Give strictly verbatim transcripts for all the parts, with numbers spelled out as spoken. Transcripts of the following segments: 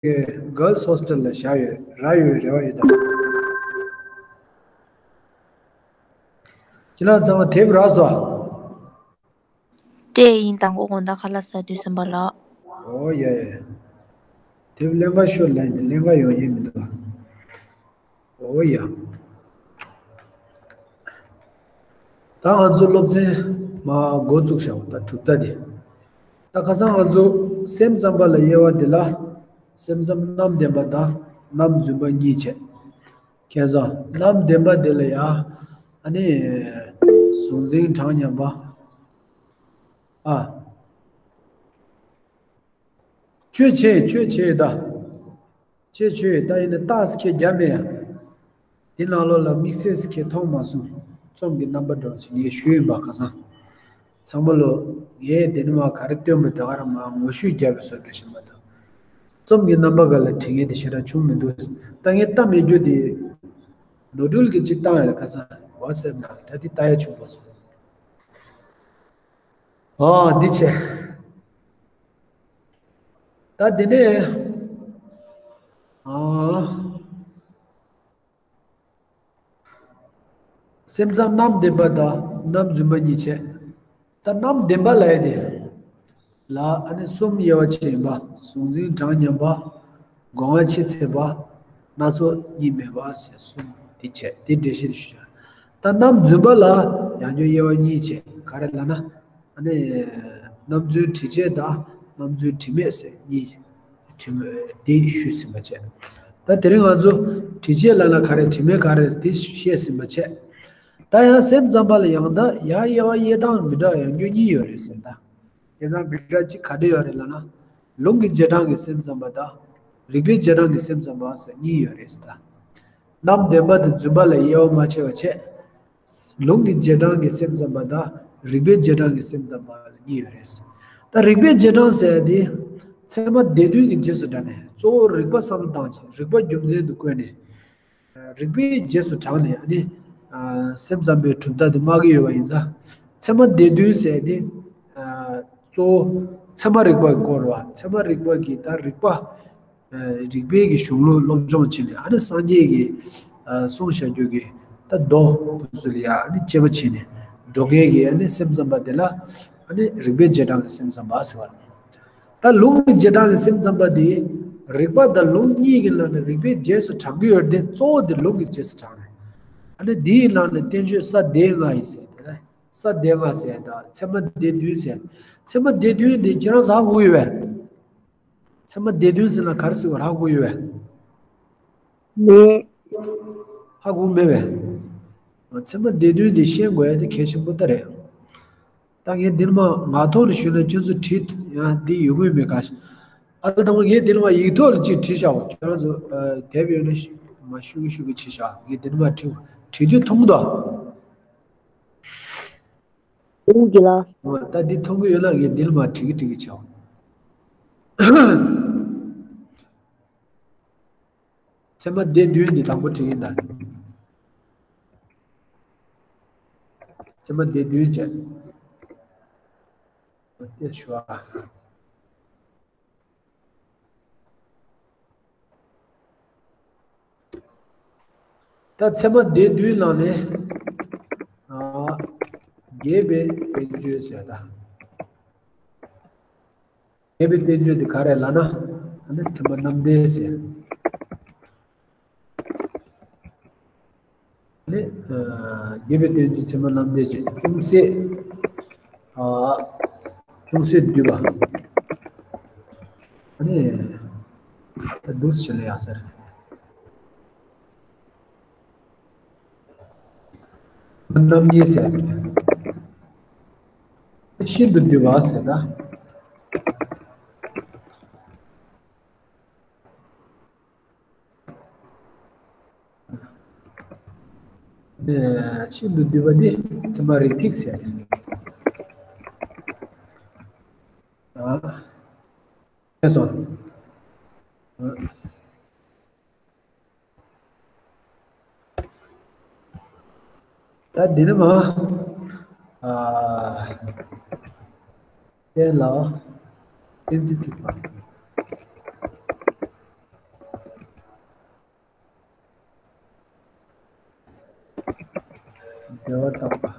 གི་གརལ་སི་ཧོ་སི་ཊལ་ལ་བཞག་ཡོད་རག་ཡོད་རེ་བ་ཡོད་དམ། ཁྱེད་རང་ཚང་མ་དེབ་རག་སོང་། སྤྲད་ཡིན། དང་པོ་དགོང་དག་ཁ་ལག་ཟ་དུས་ཙམ་པ་ལ། ཨོ་ཡ་ཡ། དེབ་ལེན་ག་ཤོར་ལབ་ཡིན་ཏེ་ལེན་ག་ཡོང་ཡིན་མི་འདུག་ཨོ་ཡ། ད་ང་ཚོ་སློབ་ཚན་མ་འགོ་བཙུགས་བཞག་ད་གྲུབ་མཐའ་དེ། ད་ཁ་སང་ང་ཚོ་སེམས་ཙམ་པ་ལ་དབྱེ་བ་འདི་ལ། སེམས་ཙམ་རྣམ་བདེན་པ་དང་རྣམ་རྫུན་པ་གཉིས་བྱས། ཁྱེད་ཚོ་རྣམ་བདེན་པ་དེ་ལ་ཡ། ཨ་ནི། གཟུང་འཛིན་གྲངས་མཉམ་པ། ཨ། གཅོད་བྱེད་གཅོད་བྱེད་ད། གཅོད་བྱེད་ད་ཡིན་ན་རྟགས་ཁྱེད་རྒྱབ་མེད་ཡ། དེ་ནང་ལོགས་ལ་དམིགས་བསལ་ཁྱེད་མཐོང་མ་སོང་། རྩོམ་གྱི་རྣམ་པ་འདྲ་བ་ཞིག་ངས་ཞུས་ཡིན་པ་ཁ་སང་། ཚང་མ་ལོ། ངས་དེ་ནི་མ་ག་རེ་སྟོན་པ་དེ་ག་རང་མ་ངོ་ཤུས་རྒྱབ་པའི་བཟོ་འདྲ་ཞིག་མ་གཏོགས། རྩོམ་གྱི་རྣམ་པ་ག་ལ་བྲིས་མཁན་དེ་ཞེ་དྲག་བྱུང་མི་འདུག་ད་ངས་ལྟ་མེད་རྒྱུ་དེ། ནོར་འཁྲུལ་གྱི་གཅིག་བཏང་ཡ་ལ་ཁ་སང་ཝ་ཊི་སེབ་ནང་ད་དེ་ལྟ་ཡ་བྱུང་པ་སོང་། ཨ་འདི་བྱས། ད་འདི་ནས། ཨ། སེམས་ཙམ་རྣམ་བདེན་པ་དང་རྣམ་རྫུན་པ་གཉིས་བྱས། ད་རྣམ་བདེན་པ་ལ་ཡ་དེ། ལ་ཨ་ནི་གསུམ་དབྱེ་བ་ཕྱེ་ཡིན་པ། གཟུང་འཛིན་གྲངས་མཉམ་པ། སྒོ་ང་ཕྱི་ཚེས་པ། སྣ་ཚོགས་གཉིས་མེད་པ་ཟེར་གསུམ་དེ་བྱས་དེ་འགྲེལ་བཤད་ཞུ་བྱ། ད་རྣམ་རྫུན་པ་ལ་ཡང་བསྐྱར་དབྱེ་བ་གཉིས་བྱས་ག་རེ་ལབ་ན། ཨ་ནི། རྣམ་རྫུན་དྲི་བྱེད་དང་རྣམ་རྫུན་དྲི་མེད་ཟེར་གཉིས། དྲི་མེད་དེ་ཞུས་ཟིན་པ་བྱས། ད་དེ་རིང་ང་ཚོ་དྲི་བྱེད་ལབ་ན་ག་རེ་དྲི་མེད་ག་རེ་དེ་བཤད་ཟིན་པ་བྱས། ད་ཡང་སེམས་ཙམ་པ་ལ་ཡང་ད་ཡང་དབྱེ་བ་དབྱེ་སྟངས་མི་འདྲ་ཡང་བསྐྱར་གཉིས་ཡོད་རེད་ཟེར་ད། དེ་དང་མི་འདྲ་གཅིག་ག་འདྲ་ཡོད་རེད་ལབ་ན། ལུང་གི་རྗེས་འབྲང་གི་སེམས་ཙམ་པ་དང་། རིགས་པའི་རྗེས་འབྲང་གི་སེམས་ཙམ་པ་ཟེར་གཉིས་ཡོད་རེད་ཟེར་ད། རྣམ་བདེན་པ་དང་རྫུན་པ་ལ་དབྱེ་བ་མ་ཕྱེ་བ་བྱས། ལུང་གི་རྗེས་འབྲང་གི་སེམས་ཙམ་པ་དང་རིགས་པའི་རྗེས་འབྲང་གི་སེམས་ཙམ་པ་ལ་གཉིས་ཡོད་རེད། ད་རིགས་པའི་རྗེས་འབྲང་ཟེར་ཡ་དེ། ཚད་མ་སྡེ་བདུན་གྱི་རྗེས་སུ་འབྲངས་ནས་གཙོ་བོ་རིགས་པ་བསམ་བློ་བཏང་ཞིང་རིགས་པ་རྒྱུ་མཚན་དུ་བཀོད་ནས། རིགས་པའི་རྗེས་སུ་འབྲངས་ནས་ཨ་ནི། སེམས་ཙམ་པའི་གྲུབ་མཐའ་དེ་སྨྲ་གི་ཡོད་པ་ཡིན་ཙང་། ཚད་མ་སྡེ་བདུན་ཟེར་ཡ་དེ། གཙོ་བོ་ཚད་མ་རིག་པ་སྐོར་བ་ཚད་མ་རིག་པ་གི་ད་རིགས་པ། རིག་པའི་གི་གཞུང་ལུགས་སློབ་སྦྱོང་བྱས་ནས་ཨ་ནི་སངས་རྒྱས་ཀྱི་གསུངས་བཞག་རྒྱུ་གི་ད་མདོ་དེ་ཚོ་ལ་ཡ་ཨ་ནི་དཔྱད་པ་བྱས་ནས་འགྲོ་མཁན་གྱི་ཨ་ནི་སེམས་ཙམ་པ་དེ་ལ་ཨ་ནི་རིགས་པའི་རྗེས་འབྲང་གི་སེམས་ཙམ་པ་ཟེར་བ་རེད། ད་ལུང་གི་རྗེས་འབྲང་གི་སེམས་ཙམ་པ་དེ་རིགས་པ་དང་ལུང་གཉིས་ཀྱི་ནང་ནས་རིགས་པའི་རྗེས་སུ་འབྲང་གི་ཡོད་རེད་དེ་གཙོ་བོ་དེ་ལུང་གི་རྗེས་སུ་འབྲང་རེད། ཨ་ནི་དེའི་ནང་ནས་བསྟན་བཅོས་ས་སྡེ་ལྔ་ཡིན་ཟེར་དེ་ལ་ས་སྡེ་ལྔ་ཟེར་དང་ཚད་མ་སྡེ་བདུན་ཟེར། ཚད་མ་སྡེ་བདུན་དེ་ཁྱེད་རང་ཚོ་ཧ་གོ་ཡོད་པས། ཚད་མ་སྡེ་བདུན་ཟེར་ན་ག་རེ་ཟེར་བ་ཧ་གོ་ཡོད་པས། མེད། ཧ་གོ་མེད་པས། ཚད་མ་སྡེ་བདུན་འདི་ཤེས་དགོས་ཡ་དེ་གལ་ཆེན་པོ་ད་རེད། ད་ངས་འདི་ནས་མ་ངག་ཐོག་ནས་ཞུས་ན་ཁྱོད་ཚོ་བྲིས་ཡང་འདི་ཡོད་དགོས་མེད་ག་ཨ་ལ་དང་པོ་ངས་འདི་ནས་མ་ཡིག་ཐོག་ལ་ཅིག་བྲིས་བཞག་པ་ཁྱོད་རང་ཚོ་དེབ་ཡོད་ན་མ་ཤུ་གི་ཤུ་གི་བྲིས་བཞག་ངས་འདི་ནས་མ་བྲིས་བྲིས་དུས་མཐོང་གི་འདུག་ཨ། ཨུ་གི་ལ། འོ་ད་འདི་མཐོང་གི་ཡོད་ན་ངས་འདི་ལ་མ་བྲིས་གི་བྲིས་གི་བྱའོ། ཚད་མ་སྡེ་བདུན་འདི་དང་པོ་བྲིས་ཡིན་ད། ཚད་མ་སྡེ་བདུན་བྱས། འོ་དེ་ཞུ་ཨ། ད་ཚད་མ་སྡེ་བདུན་ནང་ནས། ཨ། རྒྱས་པའི་བསྟན་བཅོས་ཟེར་ད། རྒྱས་པའི་བསྟན་བཅོས་འདི་ག་རེ་ལབ་ན། ཨ་ནི་ཚད་མ་རྣམ་འགྲེལ་ཟེར། ནི། རྒྱས་པའི་བསྟན་བཅོས་ཚད་མ་རྣམ་འགྲེལ་གྱི་ཅུང་ཟད། ཨ། ཅུང་ཟད་བསྡུས་པ། ཨ་ནི། ད་འདུག་སེ་བྱས་ན་ཡག་ས་རེད། རྣམ་ངེས་ཟེར། ཤིན་ཏུ་བསྡུས་པ་ཟེར་ད། ཤིན་ཏུ་བསྡུས་པ་འདི་ཚད་མ་རིགས་གཅིག་ཟེར། ཨ། ཤེས་སོང་། ད་འདི་ནི་མ། ཨ། གཏན་ལ། གཏན་ཚིགས་ཐིགས་པ། འབྲེལ་བ་བརྟག་པ།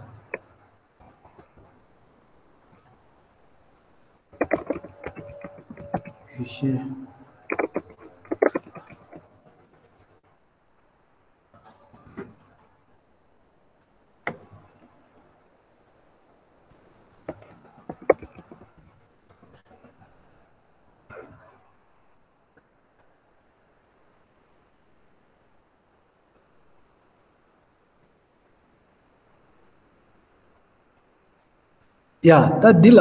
ཡེ་ཤེས། ཡ། ད་འདི་ལ་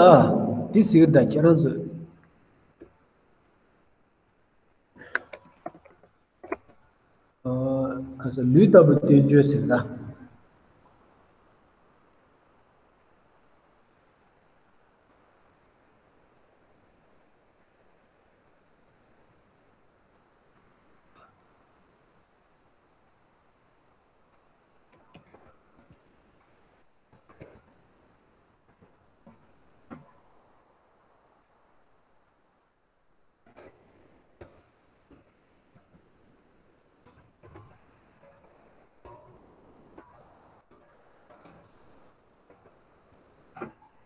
འདི་ཟེར་གི་ད་ཁྱེད་རང་ཚོས། ཨ། ཁ་ས་ལུས་ལྟ་བུ་བསྟན་བཅོས་ཟེར་ད།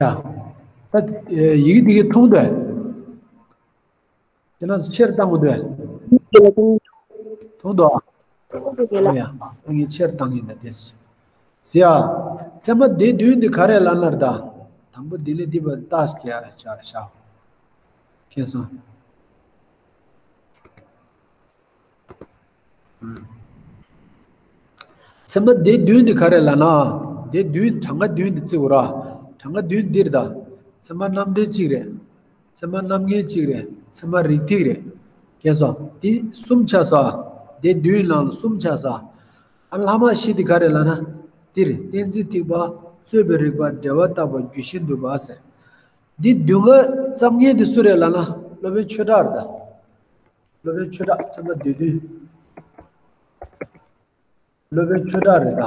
ཡ། ད་ཡི་གེ་འདི་གི་མཐོང་འདོད། ཁྱེད་རང་ཚོ་ཆེར་བཏང་གི་འདུག་དེ་ལ་ཀུན་མཐོང་འདུག་ཨ། མཐོང་འདུག་དེ་ལ། ཨ་ཡ། ད་ངས་ཆེར་བཏང་གི་ཡིན་ད་དེ། ཟེར་ཡ། ཚད་མ་སྡེ་བདུན་འདི་ག་རེ་ལབ་ན་རེད་ད། དང་པོ་འདི་ལས་འདི་བར་ལྟ་ཞིག་ཡ་ཆ་ཤ། མཁྱེན་སོང་། ཚད་མ་སྡེ་བདུན་འདི་ག་རེ་ལབ་ན། སྡེ་བདུན་གྲངས་ཀ་བདུན་འདི་བརྩི་དགོས་ར། གྲངས་ཀ་བདུན་འདིར་ད། ཚད་མ་རྣམ་འགྲེལ་གཅིག་རེད། ཚད་མ་རྣམ་ངེས་གཅིག་རེད། ཚད་མ་རིགས་ཐིག་རེད། མཁྱེན་སོང་། འདི་གསུམ་ཆགས་སོ། སྡེ་བདུན་ནང་ལ་གསུམ་ཆགས་སོ། ཨ་ལྷག་མ་བཞི་འདི་ག་རེ་ལབ་ན། འདིར་གཏན་ཚིགས་ཐིགས་པ། རྩོད་པའི་རིགས་པ། འབྲེལ་བ་བརྟག་པ། རྒྱུད་ཤེས་སྒྲུབ་པ་ཟེར། འདི་བདུན་ཀ་རྩོམ་མཁན་འདི་སུ་རེད་ལབ་ན། སློབ་དཔོན་ཆོས་གྲགས་རེད་ད། སློབ་དཔོན་ཆོས་གྲགས་ཚད་མ་སྡེ་བདུན། སློབ་དཔོན་ཆོས་གྲགས་རེད་ད།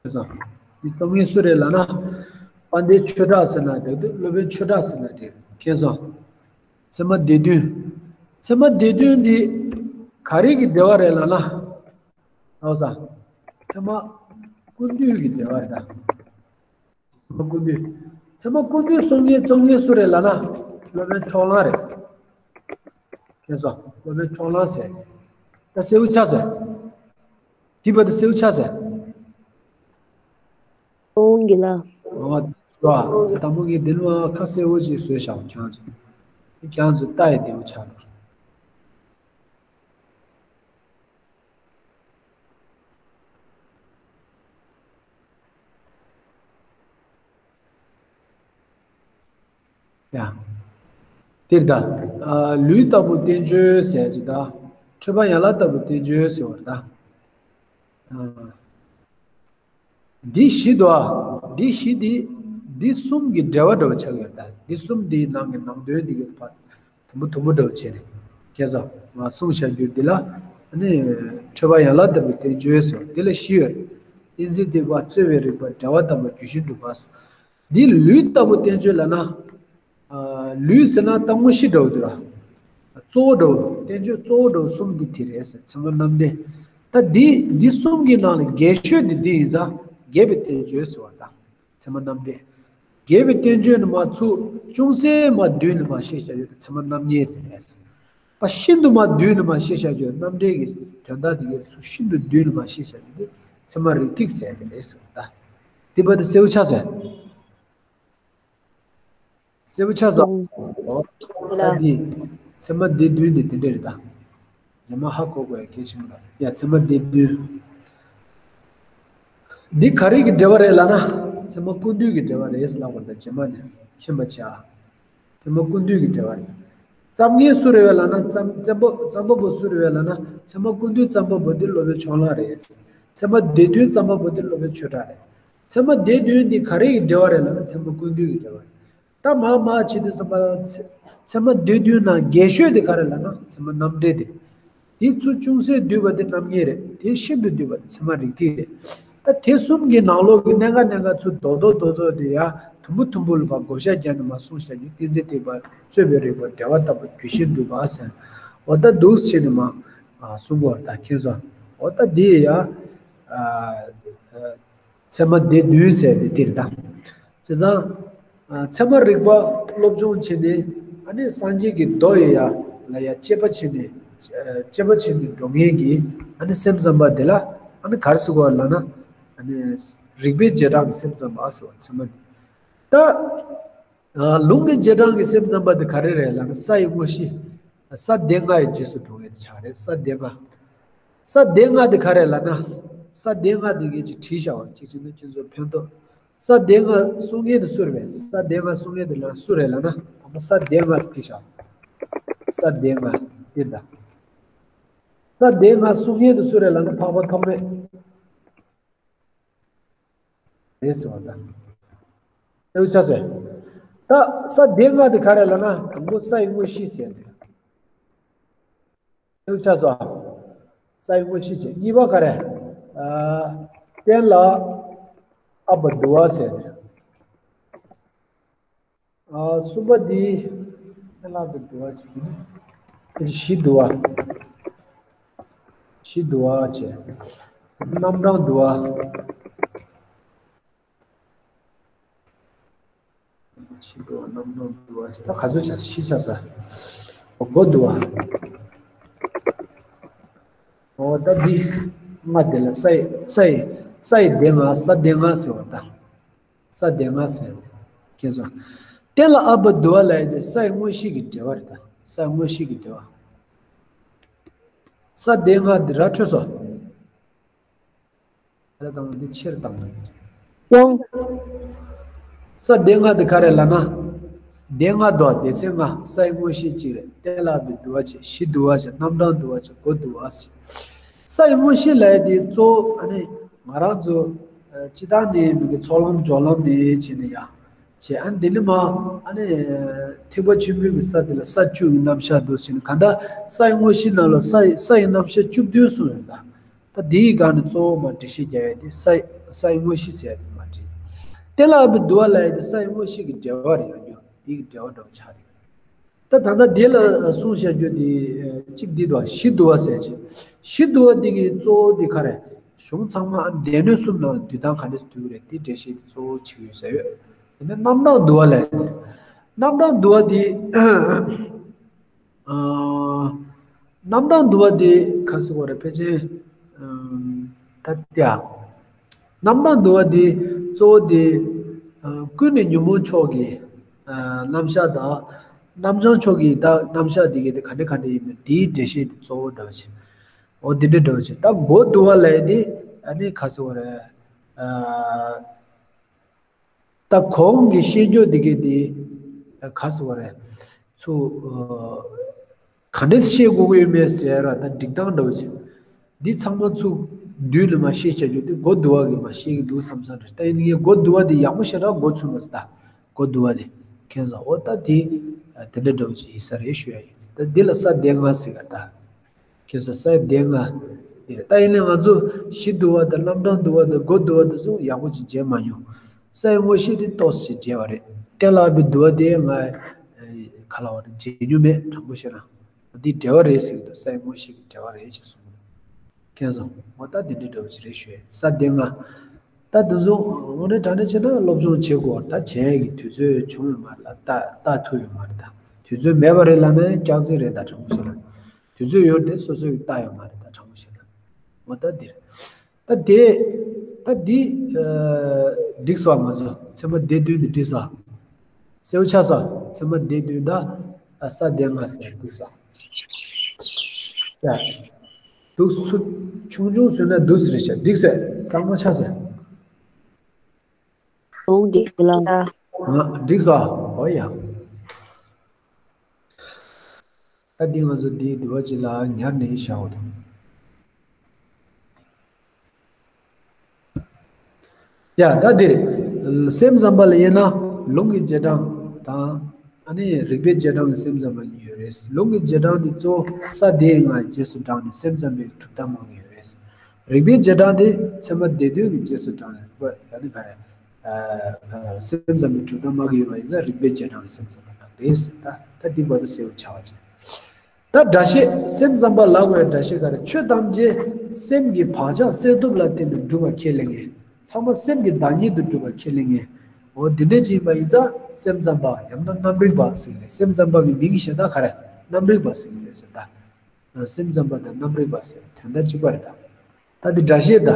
མཁྱེན་སོང་། འདི་རྩོམ་མཁན་སུ་རེད་ལབ་ན། དཔལ་ལྡན་ཆོས་གྲགས་ཟེར་ན་འགྲིག་འདུག་སློབ་དཔོན་ཆོས་གྲགས་ཟེར་ན་འགྲིག་མཁྱེན་སོང་། ཚད་མ་སྡེ་བདུན། ཚད་མ་སྡེ་བདུན་འདི་ག་རེ་གི་འགྲེལ་བ་རེད་ལབ་ན། ཨོ་ས། ཚད་མ་ཀུན་བཏུས་ཀྱི་འགྲེལ་བ་རེད་ད། ཚད་མ་ཀུན་བཏུས། ཚད་མ་ཀུན་བཏུས་གསུང་མཁན་རྩོམ་མཁན་སུ་རེད་ལབ་ན། སློབ་དཔོན་ཕྱོགས་གླང་རེད། མཁྱེན་སོང་། སློབ་དཔོན་ཕྱོགས་གླང་ཟེར། ད་གསལ་པོ་ཆགས་སོང་། དེ་བར་དུ་གསལ་པོ་ཆགས་སོང་། ཨོང་གི་ལ། ཨོ། ད་དང་པོ་ངས་འདི་ནས་ཁ་གསལ་པོ་ཅིག་བཟོས་བཞག་ཁྱེད་རང་ཚོ། ཁྱེད་རང་ཚོ་ལྟ་ཡི་བདེ་པོ་ཆགས་འདུག་ཡ། དེར་ད། ཨ། ལུས་ལྟ་བུ་བསྟན་བཅོས་ཟེར་གྱི་ད། འཕྲོས་པ་ཡན་ལག་ལྟ་བུ་བསྟན་བཅོས་ཟེར་བ་ད། ཨ། འདི་བཞི་དོ། འདི་བཞི་འདི། འདི་གསུམ་གྱི་འགྲེལ་བ་འདྲ་བོ་ཆགས་ཡོད་ད། འདི་གསུམ་འདིའི་ནང་གི་ནང་དོན་འདི་གི་བར། དུམ་བུ་དུམ་བུ་འདྲ་བོ་བྱས་ནས། ཁྱེད་ཚོ་ང་གསུངས་བཞག་རྒྱུ་འདི་ལ། ཨ་ནི། འཕྲོས་པ་ཡན་ལག་ལྟ་བུའི་བསྟན་བཅོས་ཟེར་འདི་ལ་བཞི་ཡོད། གཏན་ཚིགས་ཐིགས་པ། རྩོད་པའི་རིགས་པ། འབྲེལ་བ་དམ་པ། རྒྱུད་ཤེས་སྒྲུབ་པ། འདི་ལུས་ལྟ་བུ་བསྟན་བཅོས་ལབ་ན། ཨ། ལུས་ཟེར་ན་རྟག་ངོ་བཞི་འདྲ་བོ་འདུག་ར། གཙོ་བོ་འདྲ་བོ། བསྟན་བཅོས་གཙོ་བོ་འདྲ་བོ་གསུམ་འདི་དེ་རེད་ཟེར། ཚད་མ་རྣམ་འགྲེལ། ད་འདི་འདི་གསུམ་གྱི་ནང་ལ་རྒྱས་ཤོས་འདི་འདི་ཡིན་ཙང་རྒྱས་པའི་བསྟན་བཅོས་ཟེར་བ་དང་། ཚད་མ་རྣམ་འགྲེལ། རྒྱས་པའི་བསྟན་བཅོས་ནས་མར་ཚུར་ཅུང་ཟད་མར་བསྡུས་ནས་མར་བཤད་བཞག་ཡོད་པ་ཚད་མ་རྣམ་ངེས་དེ་རེད། པ་ཤིན་ཏུ་མར་བསྡུས་ནས་མར་བཤད་བཞག་ཡོད་རྣམ་འགྲེལ་གྱི་དོན་དག་དེ་གའི་ཚུལ་ཤིན་ཏུ་བསྡུས་ནས་མར་བཤད་བཞག་ཡོད་དེ་ཚད་མ་རིགས་ཐིགས་ཟེར་དེ་རེད་ཟེར་བ་ད། དེ་བར་དུ་གསལ་པོ་ཆགས་སོང་། གསལ་པོ་ཆགས་སོང་། ཨོ། ད་འདི་ཚད་མ་སྡེ་བདུན་འདི་དེ་འདྲ་རེད་ད། རྗེས་མ་ཧ་གོ་དགོས་ཡ་གལ་ཆེན་པོ་རེད། ཡ། ཚད་མ་སྡེ་བདུན། འདི་ག་རེ་གི་འགྲེལ་བ་རེད་ལབ་ན། ཚད་མ་ཀུན་བཏུས་ཀྱི་འགྲེལ་བ་རེད་ལབ་པ་དང་རྗེས་མ་ནས་མཁྱེན་པ་བྱ། ཚད་མ་ཀུན་བཏུས་ཀྱི་འགྲེལ་བ་རེད། རྩོམ་མཁན་སུ་རེད་བས་ལབ་ན། རྩོམ་རྩོམ་པ་རྩོམ་པ་པོ་སུ་རེད་བས་ལབ་ན། ཚད་མ་ཀུན་བཏུས་རྩོམ་པ་པོ་འདི་སློབ་དཔོན་ཕྱོགས་གླང་རེད། ཚད་མ་སྡེ་བདུན་རྩོམ་པ་པོ་འདི་སློབ་དཔོན་ཆོས་གྲགས་རེད། ཚད་མ་སྡེ་བདུན་འདི་ག་རེ་གི་འགྲེལ་བ་རེད་ལབ་ན། ཚད་མ་ཀུན་བཏུས་ཀྱི་འགྲེལ་བ་རེད། ད་མར་མར་བྱེད་དུས་ཙམ་པ་ལ་ཚད་ཚད་མ་སྡེ་བདུན་ནང་རྒྱས་ཤོས་དེ་ག་རེ་ལབ་ན་ཚད་མ་རྣམ་འགྲེལ་དེ་རེད། དེ་ཚུར་ཅུང་ཟད་བསྡུས་པ་དེ་རྣམ་ངེས་རེད། དེ་ཤིན་ཏུ་བསྡུས་པ་དེ་ཚད་མ་རིགས་ཐིགས་རེད། ད་དེ་གསུམ་གྱི་ནང་ལོགས་ཀྱི་གནད་འགག་གནད་འགག་ཚུར་རྡོག་རྡོག་རྡོག་རྡོག་དེ་ཡ་དུམ་བུ་དུམ་བུ་ལ་ཕར་བགོ་བཤའ་བརྒྱབ་ནས་མར་གསུངས་བཞག་རྒྱུ་གཏན་ཚིགས་ཐིགས་པ། རྩོད་པའི་རིགས་པ། འབྲེལ་བ་དམ་པ། རྒྱུད་ཤེས་སྒྲུབ་པ་ཟེར། འོ་ད་འདུག་བྱས་ནས་མར་གསུང་དགོས་ད་མཁྱེན་སོང་། འོ་ད་དེ་ཡ། ཨ། ཨ། ཚད་མ་སྡེ་བདུན་ཟེར་དེ་དེ་རེད་ད། བྱས་ཙང་། ཨ། ཚད་མ་རིག་པ་སློབ་སྦྱོང་བྱས་ནས། ཨ་ནི་སངས་རྒྱས་ཀྱི་མདོ་ཡི་ཡ་ལ་ཡ་དཔྱད་པ་བྱས་ནས། ཨ། དཔྱད་པ་བྱས་ནས་འགྲོ་མཁན་གྱི། ཨ་ནི་སེམས་ཙམ་པ་དེ་ལ། ཨ་ནི་ག་རེ་ཟེར་དགོས་ལབ་ན། ཨ་ནི་རིགས་པའི་རྗེས་འབྲང་གི་སེམས་ཙམ་པ་ཟེར་བ་ཚད་མ་འདི། ད། ཨ། ལུང་གི་རྗེས་འབྲང་གི་སེམས་ཙམ་པ་དེ་ག་རེ་རེད་ལབ་ན། ས་ཡི་དངོས་གཞི། ས་སྡེ་ལྔ་ཡི་རྗེས་སུ་འགྲོ་མཁན་དེ་ཆགས་རེད། ས་སྡེ་ལྔ། ས་སྡེ་ལྔ་དེ་ག་རེ་ལབ་ན། ས་སྡེ་ལྔ་དེ་ངས་ཅིག་བྲིས་བཞག་པ། གཅིག་བྱས་ན་ཁྱེད་ཚོར་ཕན་ཐོགས། ས་སྡེ་ལྔ་གསུང་མཁན་དེ་སུ་རེད། ས་སྡེ་ལྔ་གསུང་མཁན་དེ་ལ་སུ་རེད་ལབ་ན། ད་ལྟ་ས་སྡེ་ལྔ་བྲིས་བཞག་ས་སྡེ་ལྔ་དེ་ད། ས་སྡེ་ལྔ་གསུང་མཁན་དེ་སུ་རེད་ལབ་ན། འཕགས་པ་ཐོགས་མེད། རེད་ཟེར་བ་ད། ཨེ་ཆ་ཟེར། ད་ས་སྡེ་ལྔ་དེ་ག་རེ་ལབ་ན། དང་པོ་ས་ཡི་དངོས་གཞི་ཟེར་ཏེ། ཨེ་ཆ་ཟེར། ས་ཡི་དངོས་གཞི་བྱས། གཉིས་པ་ག་རེ། ཨ། རྟེན་ལ་ཨ་བ་དུ་བ་ཟེར་ཏེ། ཨ། གསུམ་པ་འདི། རྟེན་ལ་ཨ་བ་དུ་བ་བྱས་ནས། བཞི་དུ་བ། བཞི་དུ་བ་བྱས། རྣམ་གྲངས་དུ་བ། བཞི་དུ་བ། རྣམ་གྲངས་དུ་བ། ད་ག་ཚོད་བྱས། བཞི་བྱས་ས། སྒོ་དུ་བ། འོ་ད་འདི། ལྔ་དེ་ལ་ས་ཡི། ས་ཡི། ས་ཡི་སྡེ་ལྔ། ས་སྡེ་ལྔ་ཟེར་བ་ད། ས་སྡེ་ལྔ་ཟེར། ཁྱེད་ཚོ། རྟེན་ལ་ཨ་བ་དུ་བ་ལབ་ཡ་དེ་ས་ཡི་དངོས་གཞི་གི་འགྲེལ་བ་རེད་ད། ས་ཡི་དངོས་གཞི་གི་འགྲེལ་བ། ས་སྡེ་ལྔ་འདི་ར་འཕྲོད་སོང་། ར་དང་འདི་ཆེར་དང་། ཡང་། ས་སྡེ་ལྔ་འདི་ག་རེ་ལབ་ན། སྡེ་ལྔ་འདུག་སྡེ་ཚན་ལྔ། ས་ཡི་དངོས་གཞི་གཅིག་རེད། རྟེན་ལ་ཨ་བ་དུ་བ་བྱས། བཞི་དུ་བ་བྱས། རྣམ་གྲངས་དུ་བ་བྱས། སྒོ་དུ་བ་ཟེར། ས་ཡི་དངོས་གཞི་ལབ་ཡ་དེ་གཙོ་བོ་ཨ་ནི་ང་རང་ཚོ། ཨ། སྤྱིར་བཏང་ནས་མི་གི་ཚོགས་ལམ་སྦྱོར་ལམ་ནས་བྱས་ནས་ཡ། བྱས། ཨ་ནི་དེ་ནས་མར་ཨ་ནི་ཐེག་པ་ཆེན་པོའི་གི་ས་དེ་ལ་ས་བཅུ་གི་རྣམ་གཞག་འདུག་ཟེར་ནས། གང་ལྟར་ས་ཡི་དངོས་གཞི་ནང་ལ་ས་ཡི། ས་ཡི་རྣམ་གཞག་བཅུ་བདུན་གསུངས་ཡོད་ད། ད་དེའི་སྒང་ནས་གཙོ་བོ་མར་འགྲེལ་བཤད་རྒྱག་ཡ་དེ་ས་ཡི། ས་ཡི་དངོས་གཞི་ཟེར་ཡ་དེ་མར་བྲིས། རྟེན་ལ་ཨ་བ་དུ་བ་ལབ་ཡ་དེ་ས་ཡི་དངོས་གཞི་གི་འགྲེལ་བ་རེད། ཡོད་རྒྱུ་དེ་གི་འགྲེལ་བ་འདྲ་པོ་ཆགས་རེད། ད་ད་ལྟ་དེ་ལ་གསུངས་བཞག་རྒྱུ་དེ། ཨ། གཅིག་འདི་དང་། བཞི་དུ་བ་ཟེར་ཅིག་བཞི་དུ་བ་འདི་གི་གཙོ་བོ་འདི་ག་རེ། གཞུང་ཚང་མ། ཨ། སྡེ་སྣོད་གསུམ་ནང་འདུས་སྟངས་ག་འདྲ་འདུག་རེད། དེ་འགྲེལ་བཤད་དེ་གཙོ་བོ་བྱེད་ཀྱི་ཡོད་ས་ཡོད། དེ་ནས་རྣམ་གྲངས་དུ་བ་ལབ་ཡ་དེ། རྣམ་གྲངས་དུ་བ་དེ། ཨ། རྣམ་གྲངས་དུ་བ་དེ་ག་རེ་ཟེར་དགོས་རེད། ཕལ་ཆེར། ཨ། ད་ལྟ་ཡ། རྣམ་གྲངས་དུ་བ་དེ་གཙོ་བོ་དེ། ཨ། ཀུན་ནས་ཉོན་མོངས་ཕྱོགས་ཀྱི། ཨ། རྣམ་གཞག་དང་། རྣམ་བྱང་ཕྱོགས་ཀྱི་ད་རྣམ་གཞག་དེ་གའི་དེ་ག་འདྲ་ག་འདྲ་ཡིན་མིན་དེའི་འགྲེལ་བཤད་དེ་གཙོ་བོ་འདྲ་བོ་བྱས། འོ་དེ་འདྲ་འདྲ་བོ་བྱས། ད་སྒོ་དུ་བ་ལབ་ཡ་དེ་ཨ་ནི་ག་རེ་ཟེར་དགོས་རེད། ཨ། ད་གོང་གི་བཤད་རྒྱུ་དེ་གའི་དེ་ག་རེ་ཟེར་དགོས་རེད། ཚུར། ཨ། ག་འདྲས་བཤད་དགོས་ཀྱི་ཡོད་མེད་ཟེར་ར། ད་སྒྲིག་སྟངས་འདྲ་བོ་བྱས། འདི་ཚང་མ་ཚུར་མདུན་ལ་མར་བཤད་བྱ་རྒྱུ་དེ་སྒོ་དུ་བ་གི་མར་བཤད་ཀྱི་འདུག་བསམ་བསམ་རེད། ད་ཡིན་ནའི་སྒོ་དུ་བ་དེ་ཡག་པོ་ཞེ་དྲག་མགོ་ཚོས་མ་སོང་། ད་སྒོ་དུ་བ་དེ་ཁྱེད་ཚོ། འོ་ད་དེ་དེ་འདྲ་འདྲ་བོ་ཅིག་ཡིན་ས་རེད་ཞུ་ཡ་ཡིན། ད་འདི་ལ་ས་སྡེ་ལྔ་ཟེར་ག་ད། ཁྱེད་ཚོ། ས་སྡེ་ལྔ་འདི་རེད། ད་ཡིན་ནའི་ང་ཚོ་བཞི་དུ་བ་དང་རྣམ་གྲངས་དུ་བ་དང་སྒོ་དུ་བ་དེ་ཚོ་ཡག་པོ་ཅིག་མཇལ་མ་མྱོང་། ས་ཡི་དངོས་གཞི་དེ་ཏོག་ཙམ་ཅིག་མཇལ་བ་རེད། རྟེན་ལ་ཨ་བའི་དུ་བ་དེ་ང་ག་ལ་བ་རེད། མཇལ་མྱོང་མེད། དྲང་པོ་བཤད་ན། འདི་འགྲེལ་བ་རེད་ཟེར་གྱི་འདུག་ས་ཡི་དངོས་གཞི་གི་འགྲེལ་བ་རེད་ཅེས་གསུངས། ཁྱེད་ཚོ། འོ་ད་འདི་འདྲའི་འདྲ་བོ་ཅིག་རེད་ཞུ་ཡས། ས་སྡེ་ལྔ། ད་འདི་ཚོ་དངོས་གནས་དྲང་གནས་བྱས་ན་སློབ་སྦྱོང་བྱེད་དགོས། ད་བྱེད་ཡས་ཀྱི་དུས་ཚོད་བྱུང་ཡོད་མ་རེད་ལ། ལྟ་ལྟ་ཐུབ་ཡོད་མ་རེད་ད། དུས་ཚོད་མེད་པ་རེད་ལབ་ན་སྐྱག་རྫུན་རེད་ད། དྲང་པོ་བཤད་ན། དུས་ཚོད་ཡོད་དེ་སོ་སོ་གིས་ལྟ་ཡོད་མ་རེད་ད། དྲང་པོ་བཤད་ན། འོ་ད་འདིར། ད་དེ། ད་འདི། ཨ། འགྲིག་སོང་། ང་ཚོ་ཚད་མ་སྡེ་བདུན་འདི་འགྲིག་སོང་། གསལ་པོ་ཆགས་སོང་། ཚད་མ་སྡེ་བདུན་དང་ས་སྡེ་ལྔ་ཟེར་འགྲིག་སོང་། ཡ། འདུག་སེ་ཆུང་ཆུང་བཟོས་ན་འདུག་སེ་རེད་ཤག་འགྲིག་སོང་། གཙང་མ་ཆགས་སོང་། འོ་འགྲིག་ལ། ཨ། འགྲིག་སོང་། འོ་ཡ། ད་འདི་ང་ཚོ་འདིའི་དུ་བ་གཅིག་ལ་ཉར་ནས་བཞག་འོ་དང་། ཡ། ད་འདིར་སེམས་ཙམ་པ་ལ་དབྱེ་ན་ལུང་གི་རྗེས་འབྲང་དང་། ཨ་ནི་རིགས་པའི་རྗེས་འབྲང་གི་སེམས་ཙམ་པ་གཉིས་ཡོད་རེད། ལུང་གི་རྗེས་འབྲང་འདི་གཙོ་བོ་ས་སྡེ་ལྔའི་རྗེས་སུ་འབྲངས་ནས་སེམས་ཙམ་པའི་གྲུབ་མཐའ་སྨྲ་གི་ཡོད་རེད། རིགས་པའི་རྗེས་འབྲང་འདི་ཚད་མ་སྡེ་བདུན་གྱི་རྗེས་སུ་འབྲངས་ནས་རིགས་པ་ཡ་ནི་ག་རེ། ཨ། སེམས་ཙམ་པའི་གྲུབ་མཐའ་སྨྲ་གི་ཡོད་པ་ཡིན་ཙང་རིགས་པའི་རྗེས་འབྲང་གི་སེམས་ཙམ་པ་ལགས་རེད། ད་ད་འདི་བར་དུ་གསལ་པོ་ཆགས་པ་བྱས། ད་སྒྲ་བཤད། སེམས་ཙམ་པ་ལ་དགོས་པའི་སྒྲ་བཤད་ག་རེ། ཆོས་ཐམས་ཅད་སེམས་ཀྱི་བག་ཆགས་གསལ་སྟོབས་ལ་བརྟེན་ནས་གྲུབ་པ་ཁས་ལེན་མཁན། ཚང་མ་སེམས་ཀྱི་བདག་ཉིད་དུ་གྲུབ་པ་ཁས་ལེན་མཁན། འོ་འདི་འདྲ་ཅིག་ཡིན་པ་ཡིན་ཙང་སེམས་ཙམ་པ་ཡང་ན་རྣམ་རིག་པ་ཟེར་གི་རེད། སེམས་ཙམ་པ་གི་མིང་གཞན་དག་ག་རེ། རྣམ་རིག་པ་ཟེར་གི་རེད་ཟེར་ད། སེམས་ཙམ་པ་དང་རྣམ་རིག་པ་ཟེར་དོན་དག་གཅིག་པ་རེད་ད། ད་འདི་སྒྲ་བཤད་ད།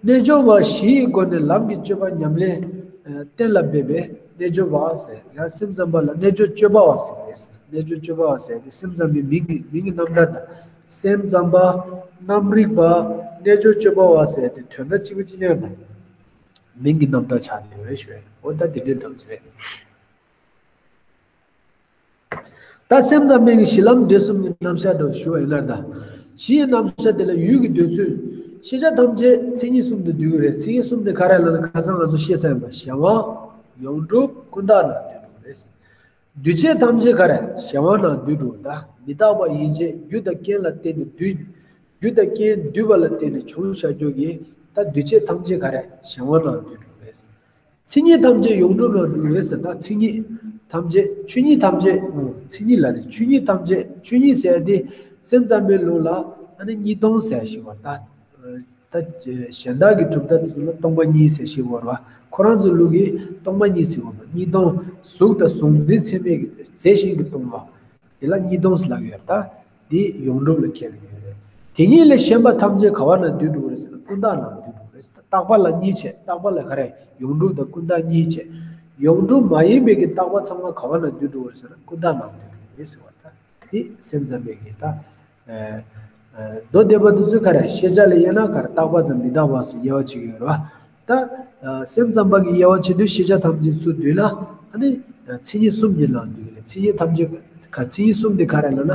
རྣལ་འབྱོར་བ་བཞི་ཡི་སྒོ་ནས་ལམ་གྱི་སྤྱོད་པ་ཉམས་ལེན་གཏན་ལ་འབེབས་པའི་རྣལ་འབྱོར་བ་ཟེར། ཡང་སེམས་ཙམ་པ་ལ་རྣལ་འབྱོར་སྤྱོད་པ་བ་ཟེར་གི་རེད། རྣལ་འབྱོར་སྤྱོད་པ་བ་ཟེར་ཏེ་སེམས་ཙམ་པའི་མིང་གི་མིང་གི་རྣམ་གྲངས་དང་། སེམས་ཙམ་པ། རྣམ་རིག་པ། རྣལ་འབྱོར་སྤྱོད་པ་བ་ཟེར་ཏེ་དོན་དག་གཅིག་པ་གཅིག་རྐྱང་དང་། མིང་གི་རྣམ་གྲངས་ཆགས་ནས་ཡོད་རེད་ཞུ་ཡ། འོ་ད་དེ་འདྲའི་འདྲ་བོ་ཅིག་རེད། ད་སེམས་ཙམ་པའི་གཞི་ལམ་འབྲས་གསུམ་གྱི་རྣམ་གཞག་འདྲ་བོ་ཞུ་བ་ཡིན་ན་ད། གཞི་ཡི་རྣམ་གཞག་དེ་ལ་ཡུལ་གྱི་འདོད་ཚུལ། ཤེས་བྱ་ཐམས་ཅད་མཚན་ཉིད་གསུམ་དུ་འདུས་ཀྱི་རེད། མཚན་ཉིད་གསུམ་དེ་ག་རེ་ལབ་ན་ཁ་སང་ང་ཚོ་བཤད་ཚར་ཡིན་པ་གཞན་དབང་། ཡོངས་གྲུབ་ཀུན་བརྟགས་ལ་འདུས་འགྲོ་གི་རེད། འདུས་བྱས་ཐམས་ཅད་ག་རེ་གཞན་དབང་ལ་འདུས་འགྲོ་ད། མི་རྟག་པ་ཡིན་ཕྱིར་རྒྱུ་དང་རྐྱེན་ལ་བརྟེན་ནས་འདུས། རྒྱུ་དང་རྐྱེན་འདུས་པ་ལ་བརྟེན་ནས་བྱུང་བཞག་རྒྱུ་གི་ད་འདུས་བྱས་ཐམས་ཅད་ག་རེ་གཞན་དབང་ལ་འདུས་འགྲོ་གི་རེད། མཚན་ཉིད་ཐམས་ཅད་ཡོངས་གྲུབ་ལ་འགྲོ་བའི་ཟེར་ད། མཚན་ཉིད་ཐམས་ཅད་ཆོས་ཉིད་ཐམས་ཅད། འོ་མཚན་ཉིད་ལ་ནི་ཆོས་ཉིད་ཐམས་ཅད། ཆོས་ཉིད་ཟེར་ཏེ་སེམས་ཙམ་པའི་ལུགས་ལ་ཨ་ནི་གཉིས་སྟོང་ཟེར་ཞིག་བ་ད། ད་གཞན་དག་གི་གྲུབ་མཐའ་དེ་ཚོ་ལ་སྟོང་པ་ཉིད་ཟེར་ཞིག་བ་ར། ཁོ་རང་ཚོའི་ལུགས་ཀྱི་སྟོང་པ་ཉིད་ཟེར་བ་ར། གཉིས་སྟོང་གཟུགས་དང་གཟུགས་འཛིན་ཚད་མའི་གི་རྫས་གཞན་གྱིས་སྟོང་པ། དེ་ལ་གཉིས་སྟོང་ཟེར་ལབ་ཀྱི་ཡོད་རེད་ད། འདི་ཡོངས་གྲུབ་ལ་ཁས་ལེན་ཡོད་རེད། དེ་ཉིད་ལས་གཞན་པ་ཐམས་ཅད་ག་བ་ན་འདུས་འགྲོ་གི་རེད་ཟེར་ན་ཀུན་བརྟགས་ན་འདུས་འགྲོ་གི་རེད་ཟེར། རྟག་པ་ལ་གཉིས་བྱས། རྟག་པ་ལ་ག་རེ་ཡོངས་གྲུབ་དང་ཀུན་བརྟགས་གཉིས་བྱས། ཡོངས་གྲུབ་མ་ཡིན་པའི་གི་རྟག་པ་ཚང་མ་ག་བ་ན་འདུས་འགྲོ་གི་རེད་ཟེར་ན་ཀུན་བརྟགས་ན་འདུས་འགྲོ་གི་རེད་ཟེར་བ་ད། འདི་སེམས་ཙམ་པའི་གི་ད། མདོ་སྡེ་པ་དེ་ཚོས་ག་རེ་ཤེས་བྱ་ལ་དབྱེ་ན་ག་རེ་རྟག་པ་དང་མི་རྟག་པ་ཟེར་དབྱེ་བ་ཕྱེ་གི་ཡོད་རེད་བ། ད། སེམས་ཙམ་པ་གི་དབྱེ་བ་ཕྱེ་དུས་ཤེས་བྱ་ཐམས་ཅད་ཚུར་བསྡུས་ན། ཨ་ནི། མཚན་ཉིད་གསུམ་གྱི་ནང་འདུས་ཀྱི་རེད། མཚན་ཉིད་ཐམས་ཅད་ག་མཚན་ཉིད་གསུམ་དེ་ག་རེ་ལབ་ན།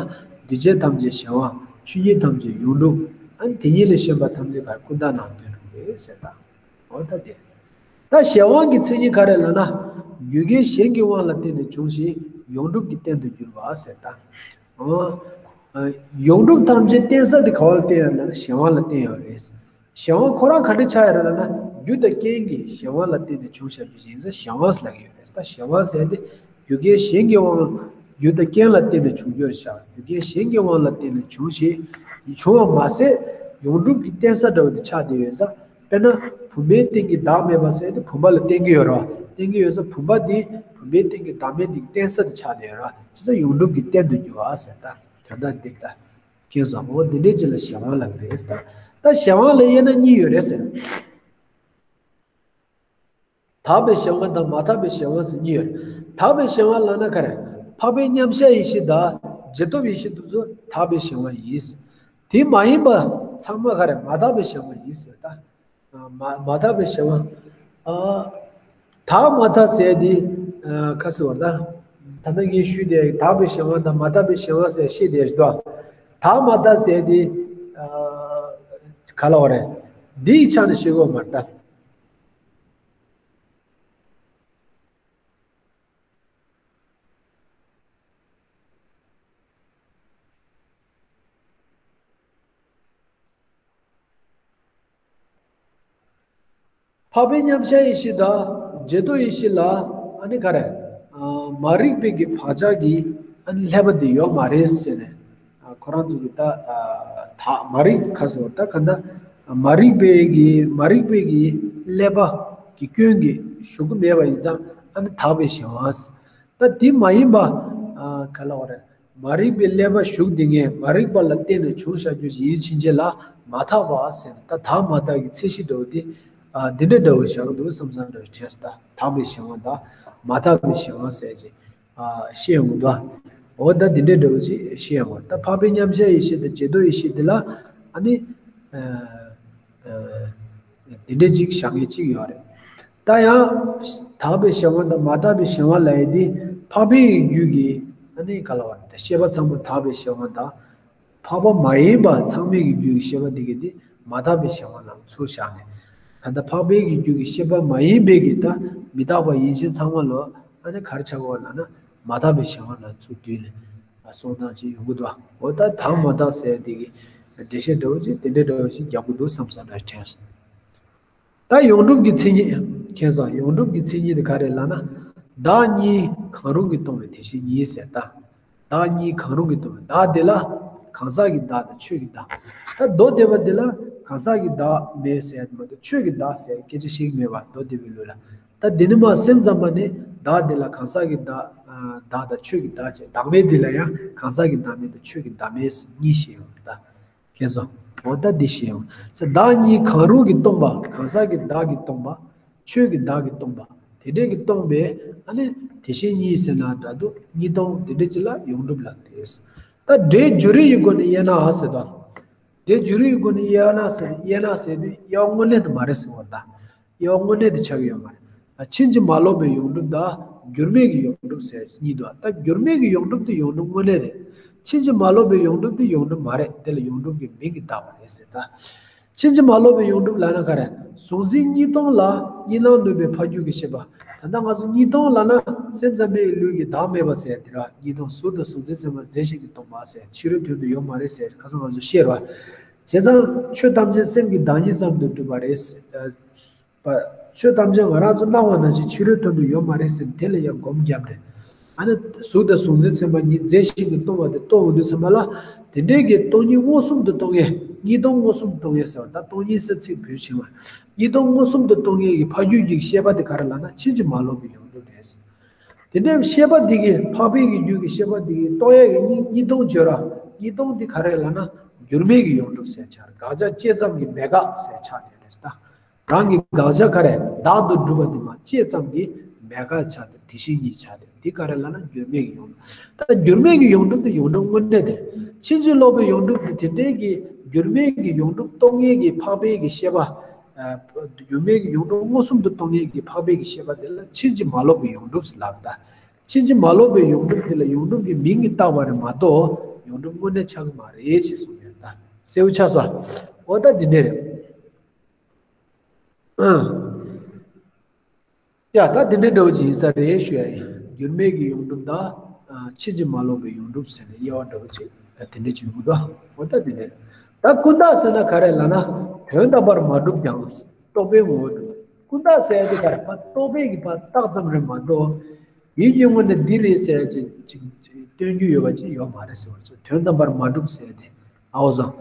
འདུས་བྱས་ཐམས་ཅད་གཞན་དབང་། ཆོས་ཉིད་ཐམས་ཅད་ཡོངས་གྲུབ། ཨ་ནི་དེ་ཉིད་ལས་གཞན་པ་ཐམས་ཅད་ག་རེ་ཀུན་བརྟགས་ནང་འདུས་འགྲོ་གི་རེད་ཟེར་ད། འོ་ད་དེ། ད་གཞན་དབང་གི་མཚན་ཉིད་ག་རེ་ལབ་ན། རྒྱུ་རྐྱེན་གཞན་གྱི་དབང་ལ་བརྟེན་ནས་བྱུང་ཞིང་ཡོངས་གྲུབ་ཀྱི་རྟེན་དུ་གྱུར་པ་ཟེར་ད། འོ། ཡོངས་གྲུབ་ཐམས་ཅད་བརྟེན་ས་དེ་ག་བ་ལ་བརྟེན་ཡོད་ལབ་ན་གཞན་དབང་ལ་བརྟེན་ཡོད་རེད། གཞན་དབང་ཁོ་རང་ག་འདྲ་ཆགས་ཡོད་རེད་ལབ་ན་རྒྱུ་དང་རྐྱེན་གྱིས་གཞན་དབང་ལ་བརྟེན་ནས་བྱུང་བཞག་རྒྱུ་ཡིན་ཙང་གཞན་དབང་ཟེར་ལབ་ཀྱི་ཡོད་རེད། ད་གཞན་དབང་ཟེར་ཏེ་རྒྱུ་རྐྱེན་གཞན་གྱི་དབང་། རྒྱུ་དང་རྐྱེན་ལ་བརྟེན་ནས་བྱུང་རྒྱུ་བཞག་རྒྱུ་རྐྱེན་གཞན་གྱི་དབང་ལ་བརྟེན་ནས་བྱུང་ཞིང་། བྱུང་བ་མ་ཟད་ཡོངས་གྲུབ་ཀྱི་བརྟེན་ས་འདྲ་བོ་དེ་ཆགས་བསྡད་ཡོད་ཙང་། དཔེར་ན། བུམ་པའི་སྟེང་གི་བདག་མེད་པ་ཟེར་ཏེ་བུམ་པ་ལ་བརྟེན་གྱི་ཡོད་རེད་བ། བརྟེན་གྱི་ཡོད་ཙང་བུམ་པ་འདི་བུམ་པའི་སྟེང་གི་བདག་མེད་འདི་བརྟེན་ས་དེ་ཆགས་བསྡད་ཡོད་རེད་བ། བྱས་ཙང་ཡོངས་གྲུབ་ཀྱི་རྟེན་དུ་གྱུར་པ་ཟེར་ད། དོན་དག་འདི་ལྟ། མཁྱེན་སོང་། འོ་འདི་འདྲའི་ཅིག་ལ་གཞན་དབང་ལབ་ཀྱི་རེད་ཟེར་ད། ད་གཞན་དབང་ལ་དབྱེ་ན་གཉིས་ཡོད་རེད་ཟེར། དག་པའི་གཞན་དབང་དང་མ་དག་པའི་གཞན་དབང་ཟེར་གཉིས་ཡོད་རེད། དག་པའི་གཞན་དབང་ལབ་ན་ག་རེ། འཕགས་པའི་མཉམ་གཞག་ཡེ་ཤེས་དང་རྗེས་ཐོབ་ཡེ་ཤེས་དེ་ཚོ་དག་པའི་གཞན་དབང་ཡིན། དེ་མ་ཡིན་པ་ཚང་མ་ག་རེ་མ་དག་པའི་གཞན་དབང་ཡིན་ཟེར་ད། མ་མ་དག་པའི་གཞན་དབང་། ཨ། དག་མ་དག་ཟེར་དེ་ཨ་ཁ་སི་བར་ད། ད་ལྟ་ངས་ཞུས་དེ་དག་པའི་གཞན་དབང་དང་མ་དག་པའི་གཞན་དབང་ཟེར་བཤད་དེ་རེད་དོ། དག་མ་དག་ཟེར་དེ་ཨ་ག་ལ་བ་རེད། འདིའི་ཆ་ནས་བཤད་དགོས་མ་རེད་ད། འཕགས་པའི་མཉམ་གཞག་ཡེ་ཤེས་དང་རྗེས་ཐོབ་ཡེ་ཤེས་ལ་ཨ་ནི་ག་རེ། ཨ་མ་རིག་པའི་གི་བག་ཆགས་ཀྱི་ཨ་ནི་བསླད་པ་དེ་ཡོད་མ་རེད་ཟེར་ནས། ཨ་ཁོ་རང་ཚོ་གི་ད་ཨ་དག་མ་རིག་ཁ་སོ་ད་ག་ད་མ་རིག་པའི་གི་མ་རིག་པའི་གི་བསླད་པ་གི་སྐྱོན་གྱི་ཞུགས་ཀྱི་མེད་པ་ཡིན་ཙང་ཨ་ནི་དག་པའི་གཞན་དབང་། ད་དེ་མ་ཡིན་པ། ཨ་ག་ལ་བ་རེད། མ་རིག་པའི་བསླད་པ་ཞུགས་དེ་ངས་མ་རིག་པ་ལ་བརྟེན་ནས་བྱུང་བཞག་རྒྱུ་ཞིག་ཡིན་ཕྱིན་ཆད་ལ་མ་དག་པ་ཟེར་ནས་ད་དག་མ་དག་གི་ཚད་གཞི་འདྲ་བོ་དེ། ཨ་འདི་འདྲ་འདྲ་བོ་བཞག་འདུག་བསམ་བསམ་འདྲ་བོ་དྲན་སོང་། ད་དག་པའི་གཞན་དབང་དང་མ་དག་པའི་གཞན་དབང་ཟེར་ཅིག་ཨ་བཤད་ཡོང་གི་འདུག་འོ་ད་འདི་འདྲ་འདྲ་བོ་ཅིག་བཤད་ཡོང་གི་ད་འཕགས་པའི་མཉམ་གཞག་ཡེ་ཤེས་དང་རྗེས་ཐོབ་ཡེ་ཤེས་འདི་ལ་ཨ་ནི། ཨ་ཨ། དེ་འདྲ་ཅིག་བཞག་མཁན་ཅིག་ཡོད་རེད། ད་ཡང་། དག་པའི་གཞན་དབང་དང་མ་དག་པའི་གཞན་དབང་ལབ་ཡས་དེ་འཕགས་པའི་རྒྱུད་ཀྱི་ཨ་ནི་ག་ལ་བ་རེད། ཤེས་པ་ཚང་མ་དག་པའི་གཞན་དབང་དང་། འཕགས་པ་མ་ཡིན་པ་ཚང་མའི་གི་རྒྱུད་ཀྱི་ཤེས་པ་དེ་གི་དེ་མ་དག་པའི་གཞན་དབང་ལ་ཚུར་བཞག་ནས། ག་ད་འཕགས་པའི་གི་རྒྱུད་ཀྱི་ཤེས་པ་མ་ཡིན་པའི་གི་ད་མི་རྟག་པ་ཡིན་ཕྱིར་ཚང་མ་ལོ་ཨ་ནི་ག་རེ་ཆགས་པ་ལབ་ན་མ་དག་པའི་གཞན་དབང་ལ་ཚུར་བསྡུས་ནས་གསུང་སྟངས་ཅིག་ཡོང་གི་འདུག་འོ་ད་དག་མ་དག་ཟེར་དེ་གི་འགྲེལ་བཤད་འདྲ་བོ་ཅིག་དེ་འདྲ་འདྲ་བོ་ཅིག་རྒྱག་གི་འདུག་བསམ་བསམ་འདྲ་དྲན་སོང་། ད་ཡོངས་གྲུབ་ཀྱི་མཚན་ཉིད། མཁྱེན་སོང་། ཡོངས་གྲུབ་ཀྱི་མཚན་ཉིད་དེ་ག་རེ་ལབ་ན། བདག་གཉིས་གང་རུང་གིས་སྟོང་བའི་དེ་བཞིན་ཉིད་ཟེར་ད། བདག་གཉིས་གང་རུང་གིས་སྟོང་བའི་བདག་དེ་ལ། གང་ཟག་གི་བདག་དང་ཆོས་ཀྱི་བདག་ད་མདོ་སྡེ་པ་དེ་ལ་ གང་ཟག་གི་བདག་མེད་ཟེར་ཡ་དེ་མ་གཏོགས་ཆོས་ཀྱི་བདག་ཟེར་སྐད་ཆ་ཞིག་མེད་པ་མདོ་སྡེ་པའི་ལུགས་ལ། ད་འདི་ནི་མ་སེམས་ཙམ་པ་ནི་བདག་འདི་ལ་གང་ཟག་གི་བདག་བདག་དང་ཆོས་ཀྱི་བདག་བྱས། བདག་མེད་འདི་ལ་ཡང་གང་ཟག་གི་བདག་མེད་དང་ཆོས་ཀྱི་བདག་མེད་གཉིས་བཤད་ཡོང་ད། མཁྱེན་སོང་། འོ་ད་འདི་བཤད་ཡོང་། བདག་གཉིས་གང་རུང་གིས་སྟོང་པ། གང་ཟག་གི་བདག་གིས་སྟོང་པ། ཆོས་ཀྱི་བདག་གིས་སྟོང་པ། དེ་འདྲས་ཀྱིས་སྟོང་པས་ཨ་ནི་དེ་བཞིན་ཉིད་ཟེར་ན་འདྲ་འདུག་གཉིས་སྟོང་དེ་འདྲས་ཅིག་ལ་ཡོངས་གྲུབ་ལབ་རེད། ད་སྒྲའི་འཇུག་རིགས་ཀྱི་སྒོ་ནས་དབྱེ་ན་ཟེར་ད། སྒྲའི་འཇུག་རིགས་ཀྱི་སྒོ་ནས་དབྱེ་ན་ཟེར་དབྱེ་ན་ཟེར་དུས་དབྱེ་བ་དངོས་གནས་དུ་མ་རེད་ཟེར་བ་ད། དབྱེ་བ་དངོས་གནས་དུ་ཆགས་ཀྱི་ཡོད་མ་རེད། ཕྱིན་ཅི་མ་ལོག་པའི་ཡོངས་གྲུབ་དང་འགྱུར་མེད་ཀྱི་ཡོངས་གྲུབ་ཟེར་གཉིས་འདུག་ད་འགྱུར་མེད་ཀྱི་ཡོངས་གྲུབ་དེ་ཡོངས་གྲུབ་དངོས་གནས་རེད། ཕྱིན་ཅི་མ་ལོག་པའི་ཡོངས་གྲུབ་དེ་ཡོངས་གྲུབ་མ་རེད། དེ་ལ་ཡོངས་གྲུབ་ཀྱི་མིང་གིས་བཏགས་པ་རེད་ཟེར་ད། ཕྱིན་ཅི་མ་ལོག་པའི་ཡོངས་གྲུབ་ལབ་ན་ག་རེ། གཟུང་འཛིན་གཉིས་སྟོང་ལ་གཉིས་སྣང་ནུས་པའི་འཕགས་རྒྱུད་ཀྱི་ཤེས་པ། ད་ལྟ་ང་ཚོ་གཉིས་སྟོང་ལབ་ན་སེམས་ཙམ་པའི་ལུགས་ཀྱི་བདག་མེད་པ་ཟེར་དེ་ར། གཉིས་སྟོང་གཟུགས་དང་གཟུང་འཛིན་ཚད་མར་རྫས་གཞན་གྱིས་སྟོང་པ་ཟེར་ཕྱི་རོལ་དོན་དུ་ཡོད་མ་རེད་ཟེར་ཁ་སང་ང་ཚོ་བཤད་ར། བྱས་ཙང་ཆོས་ཐམས་ཅད་སེམས་ཀྱི་བདག་ཉིད་ཙམ་དུ་གྲུབ་པ་རེད་ཟེར། པ། ཆོས་ཐམས་ཅད་ང་རང་ཚོ་སྣང་བ་ནང་བཞིན་ཕྱི་རོལ་དོན་དུ་ཡོད་མ་རེད་ཟེར་དེ་ལ་ཡང་སྒོམ་བརྒྱབ་ནས། ཨ་ནི་གཟུགས་དང་གཟུང་འཛིན་ཚད་མ་གཉིས་རྫས་གཞན་གྱིས་སྟོང་བ་དེ་རྟོགས་འོང་དུས་ཙམ་པ་ལ། དེ་འདྲའི་གི་སྟོང་ཉིད་མངོན་སུམ་དུ་རྟོགས་མཁན། གཉིས་སྟོང་མངོན་སུམ་དུ་རྟོགས་མཁན་ཟེར་བ་ད་སྟོང་ཉིད་ཟེར་ཚིག་བོད་ཕྱིན་པ། གཉིས་སྟོང་མངོན་སུམ་དུ་རྟོགས་མཁན་གྱི་འཕགས་རྒྱུད་ཀྱི་ཤེས་པ་དེ་ག་རེ་ལབ་ན་ཕྱིན་ཅི་མ་ལོག་པའི་ཡོངས་གྲུབ་རེད། དེ་འདྲའི་ཤེས་པ་འདི་གིས་འཕགས་པའི་གི་རྒྱུད་ཀྱི་ཤེས་པ་འདི་གིས་རྟོགས་ཡས་ཀྱི་གཉིས་གཉིས་སྟོང་བརྗོད་ར། གཉིས་སྟོང་འདི་ག་རེ་ལབ་ན་འགྱུར་མེད་ཀྱི་ཡོངས་གྲུབ་ཟེར་ཆགས། དགག་བྱ་བཅད་ཙམ་གྱི་མེད་དགག་ཟེར་ཆགས་ནས་རེད་ད། རང་གི་དགག་བྱ་ག་རེ་བདག་ཏུ་གྲུབ་པ་འདི་མ་བཅད་ཙམ་གྱི་མེད་དགག་ཆགས་ཏེ་དེ་བཞིན་ཉིད་ཆགས་ཏེ་འདི་ག་རེ་ལབ་ན་འགྱུར་མེད་ཀྱི་ཡོངས་གྲུབ། ད་འགྱུར་མེད་ཀྱི་ཡོངས་གྲུབ་དེ་ཡོངས་གྲུབ་དངོས་གནས་དེ་རེད། ཕྱིན་ཅི་ལོག་པའི་ཡོངས་གྲུབ་དེ་དེ་འདྲའི་གི་འགྱུར་མེད་ཀྱི་ཡོངས་གྲུབ་རྟོགས་མཁན་གྱི་འཕགས་པའི་གི་ཤེས་པ། འགྱུར་མེད་ཀྱི་ཡོངས་གྲུབ་མངོན་སུམ་དུ་རྟོགས་མཁན་གྱི་འཕགས་པའི་གི་ཤེས་པ་དེ་ལ་ཕྱིན་ཅི་མ་ལོག་པའི་ཡོངས་གྲུབ་ཟེར་ལབ་ད། ཕྱིན་ཅི་མ་ལོག་པའི་ཡོངས་གྲུབ་དེ་ལ་ཡོངས་གྲུབ་ཀྱི་མིང་གིས་བཏགས་པ་རེད་མ་གཏོགས་ཡོངས་གྲུབ་དངོས་གནས་ཆགས་ཀྱི་མ་རེད་ཅེས་གསུངས་ཡོད་ད། གསལ་པོ་ཆགས་སོང་། འོ་ད་འདི་འདྲ་རེད། ཡ་ད་འདི་འདྲའི་འདྲ་བོ་ཅིག་ཡིན་ས་རེད་ཞུ་ཡ་ཡིན། འགྱུར་མེད་ཀྱི་ཡོངས་གྲུབ་དང་། ཕྱིན་ཅི་མ་ལོག་པའི་ཡོངས་གྲུབ་ཟེར་ནས་དབྱེ་བ་འདྲ་བོ་ཅིག་དེ་འདྲ་ཅིག་ཡོང་གི་འདུག་འོ་ད་འདི་འདྲ་རེད། ད་ཀུན་བརྟགས་ཟེར་ན་ག་རེ་ལབ་ན་དོན་དམ་པར་མ་གྲུབ་ཀྱང་རྟོག་པའི་ངོ་བོ་འགྲུབ། ཀུན་བརྟགས་ཟེར་ཡ་དེ་ག་རེ་ཕར་རྟོག་པས་ཀྱིས་ཕར་བརྟགས་ཙམ་རེད་མ་གཏོགས། ཡིད་ཀྱི་ངོས་ནས་འདི་རེད་ཟེར་ཡ་ཅིག་ཅིག་སྟོན་རྒྱུ་ཡོད་པ་ཅིག་ཡོད་མ་རེད་ཟེར་བ་ཅིག་དོན་དམ་པར་མ་གྲུབ་ཟེར་ཡ་དེ། ཨའོ་བཟང་།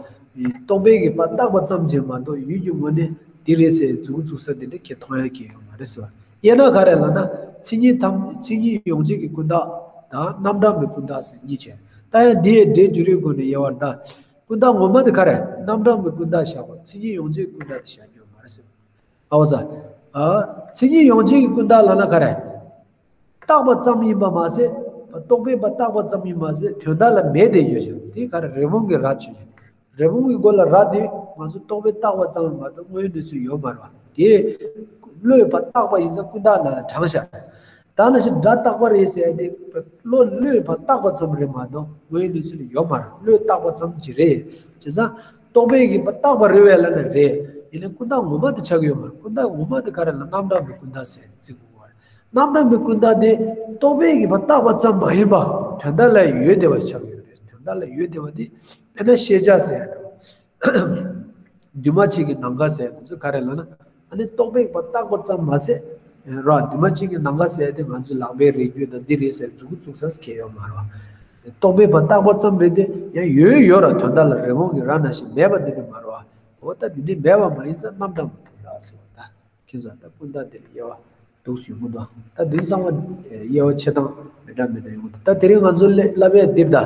རྟོག་པས་ཀྱིས་ཕར་བརྟགས་པ་ཙམ་གྱིས་མ་གཏོགས་ཡིད་ཀྱི་ངོས་ནས་འདི་རེད་ཟེར་མཛུབ་གུ་བཙུགས་ས་དེ་འདྲ་ཁྱེད་མཐོང་ཡ་ཁྱེད་ཡོད་མ་རེད་ཟེར་བ། དབྱེ་ན་ག་རེ་ལབ་ན་མཚན་ཉིད་ཐམས་མཚན་ཉིད་ཡོངས་གཅོད་ཀྱི་ཀུན་བརྟགས་དང་རྣམ་གྲངས་པའི་ཀུན་བརྟགས་ཟེར་གཉིས་བྱས། ད་ཡང་འདི་ཡི་སྒྲའི་འཇུག་རིགས་སྒོ་ནས་དབྱེ་བར་གདའ། ཀུན་བརྟགས་ངོ་མ་དེ་ག་རེ་རྣམ་གྲངས་པའི་ཀུན་བརྟགས་བཞག་པ་མཚན་ཉིད་ཡོངས་གཅོད་ཀྱི་ཀུན་བརྟགས་དེ་བཞག་རྒྱུ་ཡོད་མ་རེད་ཟེར། ཨའོ་ཟ། ཨ། མཚན་ཉིད་ཡོངས་གཅོད་ཀྱི་ཀུན་བརྟགས་ལབ་ན་ག་རེ། བརྟགས་པ་ཙམ་ཡིན་པ་མ་ཟད། རྟོག་པས་ཕར་བརྟགས་པ་ཙམ་ཡིན་མ་ཟད་དོན་དག་ལ་མེད་དེ་ཡོད་ཅིང་དེ་ག་རེ་རི་བོང་གི་རྭ་ཅིག་ཡོད། རི་བོང་གི་མགོ་ལ་རྭ་དེ་ང་ཚོ་རྟོག་པས་བརྟགས་པ་ཙམ་མ་གཏོགས་དངོས་ཡོད་གནས་ཚུལ་ཡོད་མ་རེད་བ། དེ་བློས་ཕར་བརྟགས་པ་ཡིན་ཙང་ཀུན་བརྟགས་ལ་དྲངས་བཞག་ད་ནང་བཞིན་སྒྲ་རྟག་པ་རེད་ཟེར་ཡ་དེ་བློ་བློས་ཕར་བརྟགས་པ་ཙམ་རེད་མ་གཏོགས་དངོས་ཡོད་གནས་ཚུལ་ཡོད་མ་རེད། བློས་བརྟགས་པ་ཙམ་གྱིས་རེད། བྱས་ཙང་རྟོག་པས་ཀྱིས་ཕར་བརྟགས་པ་རེད་བས་ལབ་ན་རེད། ཡིན་ནའི་ཀུན་བརྟགས་ངོ་མ་དེ་ཆགས་ཀྱི་ཡོད་མ་རེད། ཀུན་བརྟགས་ངོ་མ་དེ་ག་རེ་ལ་རྣམ་གྲངས་པའི་ཀུན་བརྟགས་ཟེར་བརྩི་དགོས་པ་རེད། རྣམ་གྲངས་པའི་ཀུན་བརྟགས་དེ་རྟོག་པས་ཀྱིས་ཕར་བརྟགས་པ་ཙམ་མ་ཡིན་པ་དོན་དག་ལ་ཡོད་བསྡད་པ་ཆགས་ཡོད་རེད། དོན་དག་ལ་ཡོད་བསྡད་པ་དེ་དཔེར་ན་ཤེས་བྱ་ཟེར་ཡ་འདྲ་བོ། འདུས་མ་བྱས་ཀྱི་ནམ་མཁའ་ཟེར་ཡ་དེ་ཚོ་ག་རེ་ལབ་ན་ཨ་ནི་རྟོག་པས་ཕར་བརྟགས་པ་ཙམ་མ་ཟད་ར། འདུས་མ་བྱས་ཀྱི་ནམ་མཁའ་ཟེར་ཡ་དེ་ང་ཚོའི་ལག་པའི་རས་རྒྱུད་དང་འདི་རེད་ཟེར་མཛུབ་གུ་བཙུགས་ས་ཁེལ་ཡོད་མ་རེད་བ། རྟོག་པས་ཕར་བརྟགས་པ་ཙམ་རེད་དེ་ཡང་ཡོད་ཡོད་ར། དོན་དག་ལ་རི་བོང་གི་རྭ་ནང་བཞིན་མེད་པ་འདི་འདྲ་མ་རེད་བ། འོ་ད་འདི་འདྲ་མེད་པ་མ་ཡིན་ཙང་རྣམ་གྲངས་པའི་ཀུན་བརྟགས་ཟེར་བ་ད། ཁྱེད་ཚོ་ད་ཀུན་བརྟགས་དེ་ལ་དབྱེ་བ་འདུག་སེ་ཡོང་གི་འདུག་ད་དུས་ཚང་མ་དབྱེ་བ་ཕྱེ་སྟངས་མི་འདྲ་མི་འདྲ་ཡོང་གི་འདུག་ད་དེ་རིང་ང་ཚོ་ལ་བསླབ་པའི་འདིར་ད་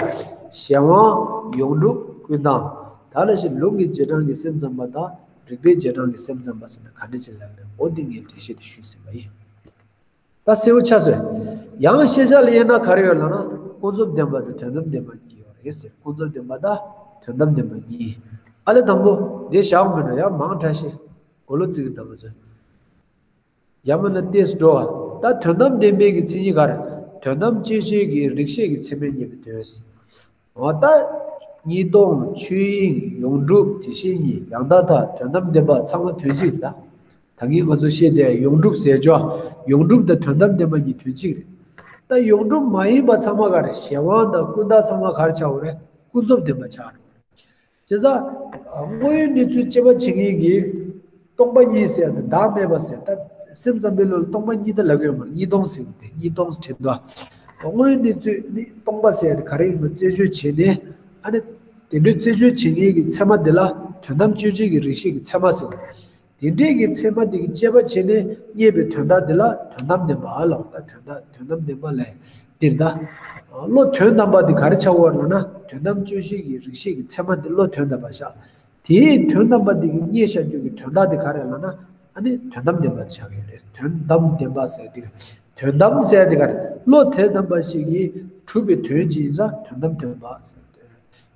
གཞན་དབང་ཡོངས་གྲུབ་ཀུན་བཏང་། ད་ལ་ཞིག་ལུང་གི་རྗེས་འབྲང་གི་སེམས་ཙམ་པ་དང་རིགས་པའི་རྗེས་འབྲང་གི་སེམས་ཙམ་པ་ཟེར་ན་ག་འདྲ་ཅིག་ལབ་ཀྱི་རེད། འོ་འདི་ངས་འགྲེལ་བཤད་དེ་ཞུས་ཟིན་པ་ཡིན། ད་གསལ་པོ་ཆགས་སོང་། ཡང་ཤེས་བྱ་ལ་དབྱེ་ན་ག་རེ་ཡོད་ལབ་ན་ཀུན་རྫོབ་བདེན་པ་དང་དོན་དམ་བདེན་པ་གཉིས་ཡོད་རེད་ཟེར། ཀུན་རྫོབ་བདེན་པ་དང་དོན་དམ་བདེན་པ་གཉིས། ཨ་ལས་དང་པོ་འདི་བཞག་མི་འགྲོ་ཡང་མང་དྲགས་ཤིག་གོ་ལོ་ཙིག་གི་དང་པོ་ཚོ། ཡང་མིན་ན་ཏེས་འགྲོ་བ། ད་དོན་དམ་བདེན་པའི་གི་མཚན་ཉིད་ག་རེ། དོན་དམ་དཔྱོད་བྱེད་ཀྱི་རིགས་ཤེས་ཀྱི་ཚད་མས་རྙེད་པའི་དོན། འོ་ད། གཉིས་སྟོང་ཆོས་དབྱིངས་ཡོངས་གྲུབ་དེ་བཞིན་ཉིད་ཡང་དག་མཐའ་དོན་དམ་བདེན་པ་ཚང་མ་དོན་གཅིག་རེད་ད། ད་གིན་ང་ཚོ་བཤད་དེ་ཡོངས་གྲུབ་ཟེར་ཅོ། ཡོངས་གྲུབ་དང་དོན་དམ་བདེན་པ་གཉིས་དོན་གཅིག་རེད། ད་ཡོངས་གྲུབ་མ་ཡིན་པ་ཚང་མ་ག་རེ་གཞན་དབང་དང་ཀུན་བརྟགས་ཚང་མ་ག་རེ་ཆགས་པ་རེད། ཀུན་རྫོབ་བདེན་པ་ཆགས་རེད། བྱས་ཙང་། དངོས་ཡོད་གནས་ཚུལ་དཔྱད་པ་བྱེད་མཁན་གྱིས། སྟོང་པ་ཉིད་ཟེར་ཡ་དང་བདག་མེད་པ་ཟེར་ད། སེམས་ཙམ་པའི་ལུགས་ལ་སྟོང་པ་ཉིད་དུ་ལབ་ཀྱི་ཡོད་མ་རེད། གཉིས་སྟོང་ཟེར་གྱི་དེ་གཉིས་སྟོང་ཟེར་དྲན་འདུག་དངོས་ཡོད་གནས་ཚུལ་ནི་སྟོང་པ་ཟེར་ཡ་དེ་ག་རེ་ཡིན་པ་རྩད་གཅོད་བྱས་ནས་ཨ་ནི། དེ་འདྲའི་རྩད་གཅོད་བྱེད་མཁན་གྱི་ཚད་མ་དེ་ལ་ དོན་དམ་དཔྱོད་བྱེད་ཀྱི་རིགས་ཤེས་ཀྱི་ཚད་མ་ཟེར་བ། དེ་འདྲའི་གི་ཚད་མ་དེ་གི་དཔྱད་པ་བྱས་ནས་རྙེད་པའི་དོན་དག་དེ་ལ་དོན་དམ་བདེན་པ་ལབ། ད་དོན་དག་དོན་དམ་བདེན་པ་ལ་འདིར་ད། བློ་དོན་དམ་པ་དེ་ག་རེ་ཆགས་ཡོད་ལབ་ན། དོན་དམ་དཔྱོད་བྱེད་ཀྱི་རིགས་ཤེས་ཀྱི་ཚད་མ་དེ་བློ་དོན་དམ་པ་ཆགས། དེའི་དོན་དམ་པ་དེ་གི་རྙེད་བཞག་རྒྱུ་གི་དོན་དག་དེ་ག་རེ་ལབ་ན། ཨ་ནི་དོན་དམ་བདེན་པ་ཆགས་ཡོད་རེད། དོན་དམ་བདེན་པ་ཟེར་དེ། དོན་དམ་ཟེར་དེ་ག་རེ། བློ་དོན་དམ་པ་ཞིག་གིས་གྲུབ་པའི་དོན་ཅིག་ཡིན་ཙང་དོན་དམ་བདེན་པ་ཟེར།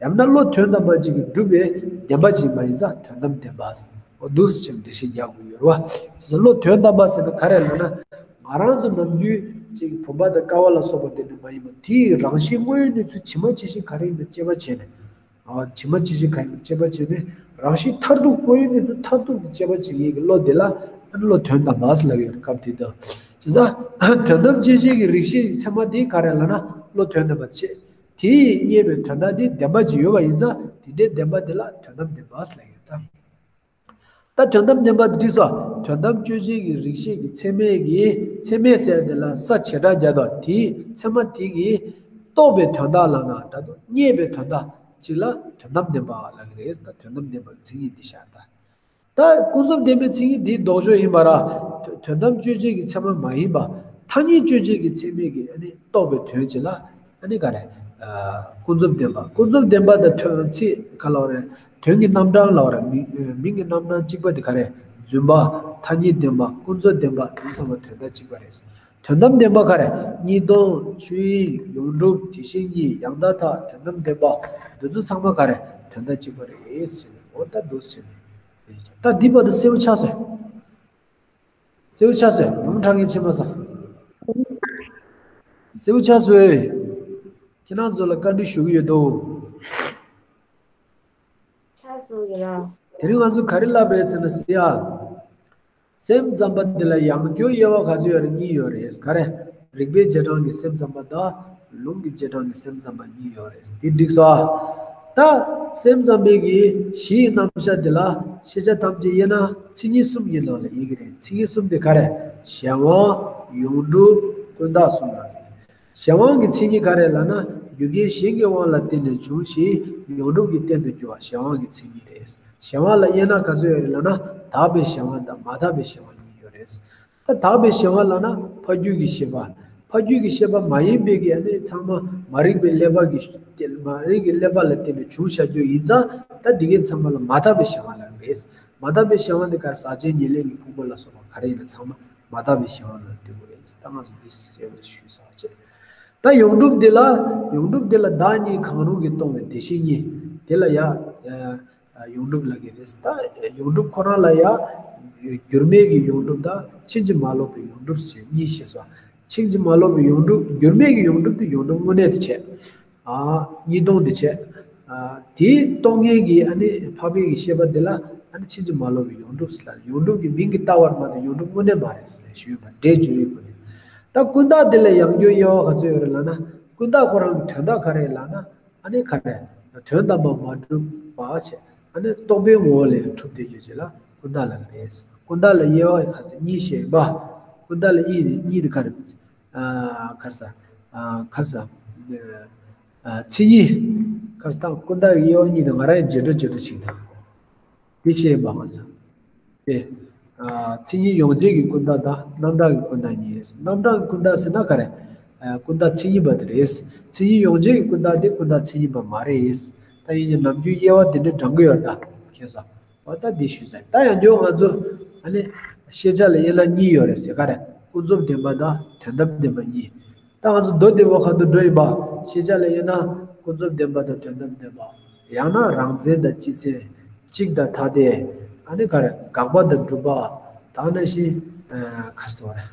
ཡང་ན་བློ་དོན་དམ་པ་ཅིག་གིས་གྲུབ་པའི་བདེན་པ་ཅིག་མ་ཡིན་ཙང་དོན་དམ་བདེན་པ་ཟེར། འོ་འདུག་སེ་བྱས་འགྲེལ་བཤད་རྒྱག་དགོས་ཡོད་རེད་བ། བློ་དོན་དམ་པ་ཟེར་ན་ག་རེ་ལབ་ན། ང་རང་ཚོ་ནམ་རྒྱུན་ཅིག་བུམ་པ་དང་ཀ་བ་ལ་སོགས་པ་དེ་འདྲ་མ་ཡིན་པ། དེའི་རང་བཞིན་དངོས་ཡོད་གནས་ཚུལ་ཇི་མ་ཇི་བཞིན་ག་རེ་ཡིན་པ་དཔྱད་པ་བྱས་ནས། ཨ། ཇི་མ་ཇི་བཞིན་ག་ཡིན་པ་དཔྱད་པ་བྱས་ནས། རང་བཞིན་མཐར་ཐུག་དངོས་ཡོད་གནས་ཚུལ་མཐར་ཐུག་ཏུ་དཔྱད་པ་བྱེད་མཁན་གྱི་བློ་དེ་ལ་ཨ་ནི་བློ་དོན་དམ་པ་ཟེར་ལབ་ཡོད་རེད། སྐབས་དེ་དུས། བྱས་ཙང་དོན་དམ་དཔྱོད་བྱེད་ཀྱི་རིགས་ཤེས་ཀྱི་ཚད་མ་དེ་ག་རེ་ལབ་ན་བློ་དོན་དམ་པ་བྱེད། དེས་རྙེད་པའི་དོན་དག་དེ་བདེན་པ་ཅིག་ཡོད་པ་ཡིན་ཙང་དེ་འདྲའི་བདེན་པ་དེ་ལ་དོན་དམ་བདེན་པ་ལབ་ཡོད་ད། ད་དོན་དམ་བདེན་པ་འདི་སོ། དོན་དམ་དཔྱོད་བྱེད་ཀྱི་རིགས་ཤེས་ཀྱི་ཚད་མས་ཀྱི་ཚད་མས་ཟེར་དེ་ལ་ས་བྱེ་བྲག་བརྒྱབ་དོ། དེའི་ཚད་མ་དེ་གིས་རྟོགས་པའི་དོན་དག་ལབ་ན་འདྲ་འདུག་རྙེད་པའི་དོན་དག་ཅིག་ལ་དོན་དམ་བདེན་པ་ལབ་ཀྱི་རེད། ད་དོན་དམ་བདེན་པ་གི་མཚན་ཉིད་འདི་ཤར་ད། ད་ཀུན་རྫོབ་བདེན་པའི་མཚན་ཉིད་འདིའི་ལྡོག་ཕྱོགས་ཡིན་པ་ར། དོ་དོན་དམ་དཔྱོད་བྱེད་ཀྱི་ཚད་མ་མ་ཡིན་པ། ཐ་སྙད་དཔྱོད་བྱེད་ཀྱི་ཚད་མས་ཀྱི་ཨ་ནི་རྟོགས་པའི་དོན་ཅིག་ལ་ཨ་ནི་ག་རེ། ཨ། ཀུན་རྫོབ་བདེན་པ། ཀུན་རྫོབ་བདེན་པ་དང་དོན་ཚིག་ག་ལབ་རེད། དོན་གྱི་རྣམ་གྲངས་ལབ་རེད། མིང་མིང་གི་རྣམ་གྲངས་གཅིག་པ་དེ་ག་རེ། རྫུན་པ། ཐ་སྙད་བདེན་པ། ཀུན་རྫོབ་བདེན་པ། དེ་ཚང་མ་དོན་དག་གཅིག་པ་རེད། དོན་དམ་བདེན་པ་ག་རེ། གཉིས་སྟོང་། ཆོས་དབྱིངས། ཡོངས་གྲུབ། དེ་བཞིན་ཉིད། ཡང་དག་མཐའ། དོན་དམ་བདེན་པ། འདི་ཚོ་ཚང་མ་ག་རེ། དོན་དག་གཅིག་པ་རེད་ཟེར་ནས། འོ་ད་འདུག་ཟེར་ནས། ད་འདི་བར་དུ་གསལ་པོ་ཆགས་སོང་། གསལ་པོ་ཆགས་སོང་། ལུང་དྲངས་མཁན་ཕྱིན་མ་སོང་། གསལ་པོ་ཆགས་སོང་། ཁྱེད་རང་ཚོ་ལ་བཀའ་འདྲི་ཞུ་གི་ཡོད་དོ། ཆགས་སོང་ཡ། དེ་རིང་ང་ཚོ་ག་རེ་བསླབ་རེད་ཟེར་ན་ཟེར་ཡ། སེམས་ཙམ་པ་འདི་ལ་ཡང་སྐྱོར་དབྱེ་བ་ག་ཚོད་ཡོད་རེད། གཉིས་ཡོད་རེད། ག་རེ། རིགས་པའི་རྗེས་འབྲང་གི་སེམས་ཙམ་པ་དང་། ལུང་གི་རྗེས་འབྲང་གི་སེམས་ཙམ་པ་གཉིས་ཡོད་རེད། འདི་འགྲིག་སོང་། ད་སེམས་ཙམ་པའི་གི་གཞི་ཡི་རྣམ་གཞག་འདི་ལ་ཤེས་བྱ་ཐམས་ཅད་དབྱེ་ན་མཚན་ཉིད་གསུམ་གྱི་ནང་ལ་དབྱེ་གི་རེད། མཚན་ཉིད་གསུམ་དེ་ག་རེ། གཞན་དབང་། ཡོངས་གྲུབ། ཀུན་བརྟགས་གསུམ་ལ། གཞན་དབང་གི་མཚན་ཉིད་ག་རེ་ལབ་ན། རྒྱུ་རྐྱེན་གཞན་གྱི་དབང་ལ་བརྟེན་ནས་བྱུང་ཞིང་ཡོངས་གྲུབ་ཀྱི་རྟེན་དུ་གྱུར་པ་གཞན་དབང་གི་མཚན་ཉིད་རེད། གཞན་དབང་ལ་དབྱེ་ན་ག་ཚོད་ཡོད་རེད་ལབ་ན། དག་པའི་གཞན་དབང་དང་མ་དག་པའི་གཞན་དབང་གཉིས་ཡོད་རེད། ད་དག་པའི་གཞན་དབང་ལབ་ན་ཕ་རྒྱུད་ཀྱི་ཤེས་པ། ཕ་རྒྱུད་ཀྱི་ཤེས་པ་མ་ཡིན་པའི་གི་ཨ་ནི་ཚང་མ་མ་རིག་པའི་ཀླད་པ་གི་མ་རིག་གི་ཀླད་པ་ལ་བརྟེན་ནས་བྱུང་བཞག་རྒྱུ་ཡིན་ཙང་། ད་འདི་གའི་ཚང་མ་ལ་མ་དག་པའི་གཞན་དབང་ལབ་ཀྱི་རེད། མ་དག་པའི་གཞན་དབང་དེ་ག་རེ། ཟག་བཅས་ཉེར་ལེན་གྱི་ཕུང་པོ་ལ་སོགས་པ་ག་རེ་ཡིན་ན་ཚང་མ་མ་དག་པའི་གཞན་དབང་ལ་འདུ་དགོས་རེད། ད་ང་ཚོ་འདི་གསལ་པོ་ཞུས་ཚར་བྱས། ད་ཡོངས་གྲུབ་འདི་ལ། ཡོངས་གྲུབ་འདི་ལ་བདག་ཉིད་གང་རུང་གིས་སྟོང་བའི་དེ་བཞིན་ཉིད་དེ་ལ་ཡ། ཨ། ཡོངས་གྲུབ་ལབ་ཀྱི་རེད། ད་ཡོངས་གྲུབ་ཁོ་རང་ལ་ཡ། འགྱུར་མེད་ཀྱི་ཡོངས་གྲུབ་དང་ཕྱིན་ཅི་མ་ལོག་པའི་ཡོངས་གྲུབ་ཟེར་གཉིས་ཤེས་སོ། ཕྱིན་ཅི་མ་ལོག་པའི་ཡོངས་གྲུབ། འགྱུར་མེད་ཀྱི་ཡོངས་གྲུབ་དེ་ཡོངས་གྲུབ་དངོས་གནས་དེ་བྱས། ཨ། གཉིས་སྟོང་དེ་བྱས། ཨ། དེ་རྟོགས་མཁན་གྱི་ཨ་ནི་འཕགས་པའི་གི་ཤེས་པ་དེ་ལ་ཨ་ནི་ཕྱིན་ཅི་མ་ལོག་པའི་ཡོངས་གྲུབ་ཟེར་ལ། ཡོངས་གྲུབ་ཀྱི་མིང་གིས་བཏགས་པ་མ་གཏོགས་ཡོངས་གྲུབ་དངོས་གནས་མ་རེད་ཟེར་ནས་ཞུས་ཡོད་པ། སྒྲས་བརྗོད་པའི་སྒོ་ནས། ད་ཀུན་བརྟགས་དེ་ལ་ཡང་སྐྱོར་དབྱེ་བ་ག་ཚོད་ཡོད་རེད་ལབ་ན། ཀུན་བརྟགས་ཁོ་རང་གི་དོན་དག་ག་རེ་ལབ་ན། ཨ་ནི་ག་རེ། དོན་དམ་པར་མ་གྲུབ་པ་བྱས། ཨ་ནི་རྟོག་པའི་ངོ་བོ་ལས་གྲུབ་བསྡད་ཡོད་ཅེས་ལ་ཀུན་བརྟགས་ལབ་ཀྱི་རེད། ཀུན་བརྟགས་ལ་དབྱེ་བ་ག་ཚོད་གཉིས་བཤད་པ། ཀུན་བརྟགས་ལ་དབྱེ་ནས་གཉིས་དེ་ག་རེ། ཨ། ག་རེ་ཟ། ཨ། ག་རེ་ཟ། ཨ། མཚན་ཉིད། ག་རེ་ཟ། ཀུན་བརྟགས་ཀྱི་དབྱེ་བ་གཉིས་དེ་ང་རང་ཡང་བརྗེད་འགྲོ་བརྗེད་འགྲོ་ཞིག་དང་། དེ་བཤད་པ་ང་ཚོ། དེ། ཨ། མཚན་ཉིད་ཡོངས་བརྗོད་ཀྱི་ཀུན་བརྟགས་དང་རྣམ་གྲངས་ཀྱི་ཀུན་བརྟགས་གཉིས་རེད། རྣམ་གྲངས་ཀྱི་ཀུན་བརྟགས་ཟེར་ན་ག་རེ། ཨ། ཀུན་བརྟགས་མཚན་ཉིད་པ་དེ་རེད། མཚན་ཉིད་ཡོངས་བརྗོད་ཀྱི་ཀུན་བརྟགས་དེ་ཀུན་བརྟགས་མཚན་ཉིད་པ་མ་རེད། ད་ཡིན་ནའི་ནམ་རྒྱུན་དབྱེ་བ་དེ་འདྲ་བགྲང་གི་ཡོད་རེད་ད། མཁྱེན་སོང་། འོ་ད་འདི་ཞུས་ཚར། ད་ཡང་བསྐྱར་ང་ཚོ་ཨ་ནི་ཤེས་བྱ་ལ་དབྱེ་ན་གཉིས་ཡོད་རེད་ཟེར། ག་རེ། ཀུན་རྫོབ་བདེན་པ་དང་དོན་དམ་བདེན་པ་གཉིས། ད་ང་ཚོ་མདོ་སྡེ་པ་ཁ་ཐུག་འགྲོ་ཡིན་པ། ཤེས་བྱ་ལ་དབྱེ་ན་ཀུན་རྫོབ་བདེན་པ་དང་དོན་དམ་བདེན་པ། ཡང་ན་རང་མཚན་དང་སྤྱི་མཚན། གཅིག་དང་ཐ་དད། ཨ་ནི་ག་རེ། དགག་པ་དང་སྒྲུབ་པ། ད་ནང་བཞིན། ཨ། ག་རེ་ཟེར་བ་རེད།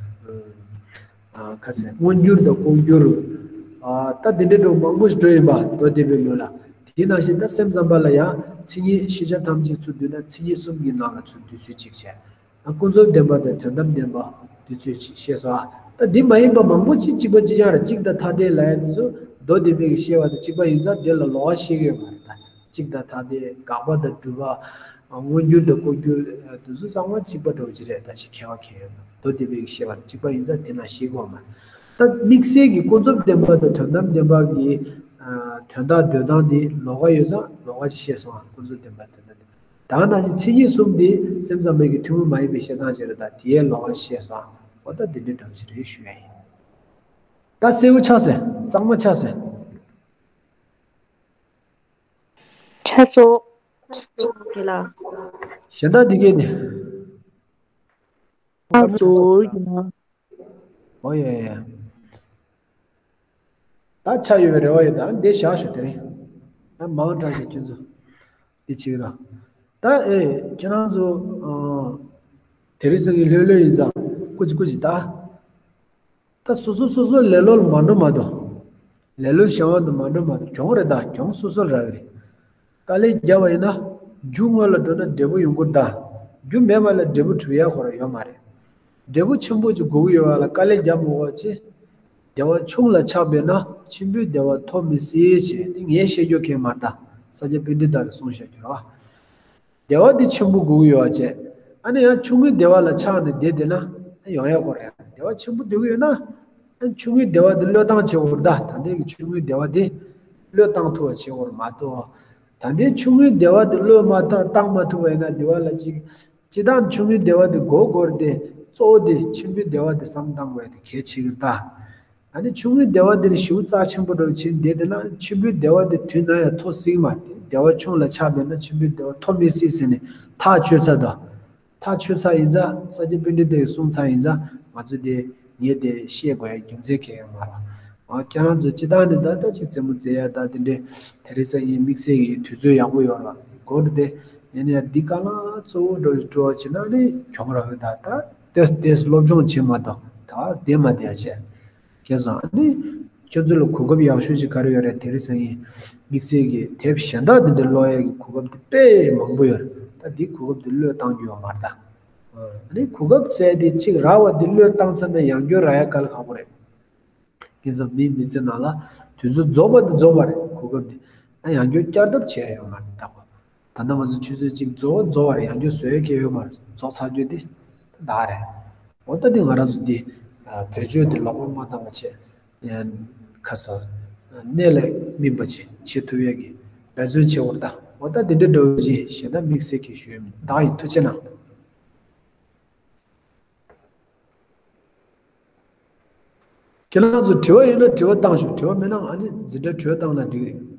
ཨ། ག་རེ་ཟེར། མངོན་གྱུར་དང་ལྐོག་གྱུར། ཨ། ད་དེ་འདྲའི་འགྲོ་མང་པོ་ཞིག་འགྲོ་ཡིན་པ། མདོ་སྡེ་པའི་ལུགས་ལ། དེའི་ནང་བཞིན་ད་སེམས་ཙམ་པ་ལ་ཡང་མཚན་ཉིད་ཤེས་བྱ་ཐམས་ཅད་ཚུར་བསྡུས་ན་མཚན་ཉིད་གསུམ་གྱི་ནང་ལ་ཚུར་བསྡུས་ཚུལ་གཅིག་བྱས། ཀུན་རྫོབ་བདེན་པ་དང་དོན་དམ་བདེན་པ་འདི་ཚོས་ཅིག་བཤད་སོང་ཨ། ད་འདི་མ་ཡིན་པ་མང་པོ་ཅིག་གཅིག་པ་གཅིག་རྐྱང་རེད། གཅིག་དང་ཐ་དད་ལབ་ཡ་འདི་ཚོ་མདོ་སྡེ་པའི་གི་བཤད་པ་དང་གཅིག་པ་ཡིན་ཙང་དེ་ལ་ལོགས་ཀ་བཤད་ཀྱི་ཡོད་མ་རེད་ད། གཅིག་དང་ཐ་དད། དགག་པ་དང་སྒྲུབ་པ། མངོན་གྱུར་དང་ལྐོག་གྱུར་འདི་ཚོ་ཚང་མ་གཅིག་པ་འདྲ་བོ་ཅིག་རེད། ད་ཅིག་ཁྱད་པར་གང་ཡོད་མ་རེད། མདོ་སྡེ་པའི་གི་བཤད་པ་དང་གཅིག་པ་ཡིན་ཙང་དེ་ན་བཤད་ཀྱི་ཡོད་མ་རེད། ད་དམིགས་བསལ་གྱི་ཀུན་རྫོབ་བདེན་པ་དང་དོན་དམ་བདེན་པ་གི་དོན་དག་འདོད་སྟངས་འདི་ལོགས་ཀ་ཡོད་ཙང་ལོགས་ཀ་ཅིག་བཤད་སོང་ཨ། ཀུན་རྫོབ་བདེན་པ་དོན་དམ་བདེན་པ། ད་ནང་བཞིན་མཚན་ཉིད་གསུམ་འདི་སེམས་ཙམ་པའི་གི་ཐུན་མོང་མ་ཡིན་པའི་བཤད་སྟངས་ཅིག་རེད། ད་དེའི་ལོགས་ཀ་བཤད་སོང་། འོ་ད་འདི་འདྲའི་འདྲ་བོ་ཅིག་རེད་ཞུ་ཡ་ཡིན། ད་གསལ་བོ་ཆགས་སོང་། གཙང་མ་ཆགས་སོང་། ཆགས་སོང་། དེ་ལ། གཞན་དག་འདི་གས་ནི། ཨ་ཙོ་ཡིན་ན། ཨོ་ཡ་ཡ། ད་ཆ་ཡོད་པའི་རེ་བ་ཡོད། ད་འདི་བཞག་ཞུ། དེ་རིང་ད་མང་དྲགས་ཤིག་ཁྱོད་ཚོ། འདི་བྱེད་ར། ད་ཨེ་ཁྱེད་རང་ཚོ་ཨ། དེ་རིང་སང་གི་ལྷོད་ལྷོད་ཡིན་ཙང་སྐུ་མཁྱེན་སྐུ་མཁྱེན་ད། ད་སོ་སོ་སོ་སོ་ལེ་ལོ་ལ་མ་འགྲོ་མ་གཏོགས། ལེ་ལོའི་བྱ་བ་དུ་མ་འགྲོ་མ་གཏོགས། གྱོང་རེད། ད་གྱོང་སོ་སོར་རག་གི་རེད། དཀའ་ལས་བརྒྱབ་པ་ཡིན་ན། རྒྱུ་དངོས་ལ་འགྲོ་ན་འབྲས་བུ་ཡོང་གི་རེད། ད་རྒྱུ་མེད་པ་ལ་འབྲས་བུ་གྲུབ་ཡ་ཁོ་རང་ཡོད་མ་རེད། འབྲས་བུ་ཆེན་པོ་ཅིག་དགོས་ཀྱི་ཡོད་པ་ལ་དཀའ་ལས་བརྒྱབ་མི་དགོས་ཅེས། བདེ་བ་ཆུང་ལ་ཆགས་པས་ན་ཆེན་པོའི་བདེ་བ་ཐོབ་མི་སྲིད་ཅེས། དེ་ངས་བཤད་རྒྱུ་གང་ཡང་མ་རེད། ད་ས་སྐྱ་པཎྜི་ཏ་གིས་གསུངས་བཞག་རྒྱུ་རེད་བ། བདེ་བ་འདི་ཆེན་པོ་དགོས་ཀྱི་ཡོད་པ་བྱས། ཨ་ནི་ཡང་ཆུང་ངུའི་བདེ་བ་ལ་ཆགས་ནས་བསྡད་བསྡད་ན་ཡོང་ཡ་ཁོ་རེད། བདེ་བ་ཆེན་པོ་འདོད་ཀྱི་ཡོད་ན། ཨ་ནི་ཆུང་ངུའི་བདེ་བ་འདི་བློས་བཏང་བྱེད་དགོས་རེད། ད་ད་ལྟའི་གི་ཆུང་ངུའི་བདེ་བ་འདི་བློས་བཏང་ཐུབ་པ་བྱེད་དགོས་རེད་མ་གཏོགས། ད་ལྟའི་ཆུང་ངུའི་བདེ་བ་འདི་བློས་མ་བཏང་བཏང་མ་ཐུབ་པ་ཡིན་ན། འདི་བ་ལ་ཅིག་ཅི་ལྟར་ཆུང་ངུའི་བདེ་བ་འདི་དགོས་དགོས་རེད་དེ། གཙོ་བོ་འདི་ཆེན་པོའི་བདེ་བ་འདི་བསམ་བཏང་དགོས་ཡ་དེ་གལ་ཆེ་གི་རེད་ད། ཨ་ནི་ཆུང་ངུའི་བདེ་བ་འདི་ནི་ཞེ་པོ་རྩ་ཆེན་པོ་འདྲ་བོ་བྱས་བསྡད་བསྡད་ན། ཆེན་པོའི་བདེ་བ་འདི་དུས་ནམ་ཡང་ཐོབ་སྲིད་མ་རེད། བདེ་བ་ཆུང་ལ་ཆགས་བསྡད་ན་ཆེན་པོའི་བདེ་བ་ཐོབ་མི་སྲིད་ཟེར་ནས་ཐག་ཆོད་ཚར་དང་། ཐག་ཆོད་ཚར་ཡིན་ཙང་། ས་སྐྱ་པཎྜི་ཏས་གསུངས་ཚར་ཡིན་ཙང་། ང་ཚོས་དེ་ངས་དེ་བཤད་དགོས་ཡ་རྒྱུ་མཚན་གང་ཡང་མ་རེད། ཨ་ཁྱེད་རང་ཚོ་སྤྱིར་བཏང་ནས་ད་ལྟ་ཅིག་རྩེད་མོ་རྩེ་ཡ་ད་དེ་འདྲའི་དེ་རིང་སང་ཉིན་དམིགས་བསལ་གྱི་དུས་ཚོད་ཡག་པོ་ཡོད་རེད། དེ་སྐོར་དེ་ཡིན་ན་ཡང་འདི་དཀའ་ལས་གཙོ་བོ་འགྲོ་འགྲོ་བ་བྱེད་ན་ནི་གྱོང་རག་གི། ད་ད་ཏོག་ཙམ་སློབ་སྦྱོང་བྱེད་མ་གཏོགས་ད་བསྡད་མ་བསྡད་ཡ་བྱས། ཁྱེད་ཚོ་ཨ་ནི་ཁྱོད་ཚོ་ལ་གོ་སྐབས་ཡག་ཤོས་ཅིག་ག་རེ་ཡོད་རེད། དེ་རིང་སང་ཉིན་དམིགས་བསལ་གྱི་དེབ་གཞན་དག་དེ་འདྲ་ཀློག་ཡས་ཀྱི་གོ་སྐབས་དེ་དཔེ་མང་པོ་ཡོད་རེད། ད་འདི་གོ་སྐབས་དེ་བློས་བཏང་རྒྱུ་ཡོད་མ་རེད་ད། ཨ་ནི་གོ་སྐབས་ཟེར་དེ་གཅིག་རག་པ་དེ་བློས་བཏང་ཚར་ན་ཡང་བསྐྱར་རག་ཡ་དཀའ་ལས་ཁག་པོ་རེད། ཁྱེད་ཚོ་མིའི་མི་ཚེ་ནང་ལ་དུས་ཚོད་རྫོགས་པ་དེ་རྫོགས་པ་རེད། གོ་སྐབས་དེ་ཨ་ཡང་བསྐྱར་བསྐྱར་ལྡབ་བྱས་ཡོད་མ་རེད་ད། ད་ལྟ་ང་ཚོ་ཆུ་ཚོད་གཅིག་རྫོགས་རྫོགས་པ་རེད། ཡང་བསྐྱར་བཟོ་ཡ་གང་ཡང་ཡོད་མ་རེད། རྫོགས་ཚར་རྒྱུ་དེ་ད་ད་རེད། འོ་ད་དེ་ང་རང་ཚོ་འདི་བེད་སྤྱོད་དེ་ལོག་པ་མ་བཏང་བ་བྱས། ཁ་སང་གནད་ལ་སྨིན་པ་ཅིག་བྱེད་ཐུབ་ཡས་ཀྱི་འབད་བརྩོན་བྱེད་དགོས་རེད་ད། འོ་ད་དེ་འདྲ་འདྲ་བོ་ཅིག་གཞན་དག་དམིགས་བསལ་གྱི་ཞུ་ཡས་མེད། བདག་ཡིན། ཐུགས་རྗེ་གནང་། ཁྱེད་རང་ཚོ་དྲི་བ་ཡོད་ན་དྲི་བ་བཏང་ཤོག་དྲི་བ་མེད་ན་ཨ་ནི་འཛིན་གྲྭ་གྲོལ་བཏང་ན་འགྲིག་རེད།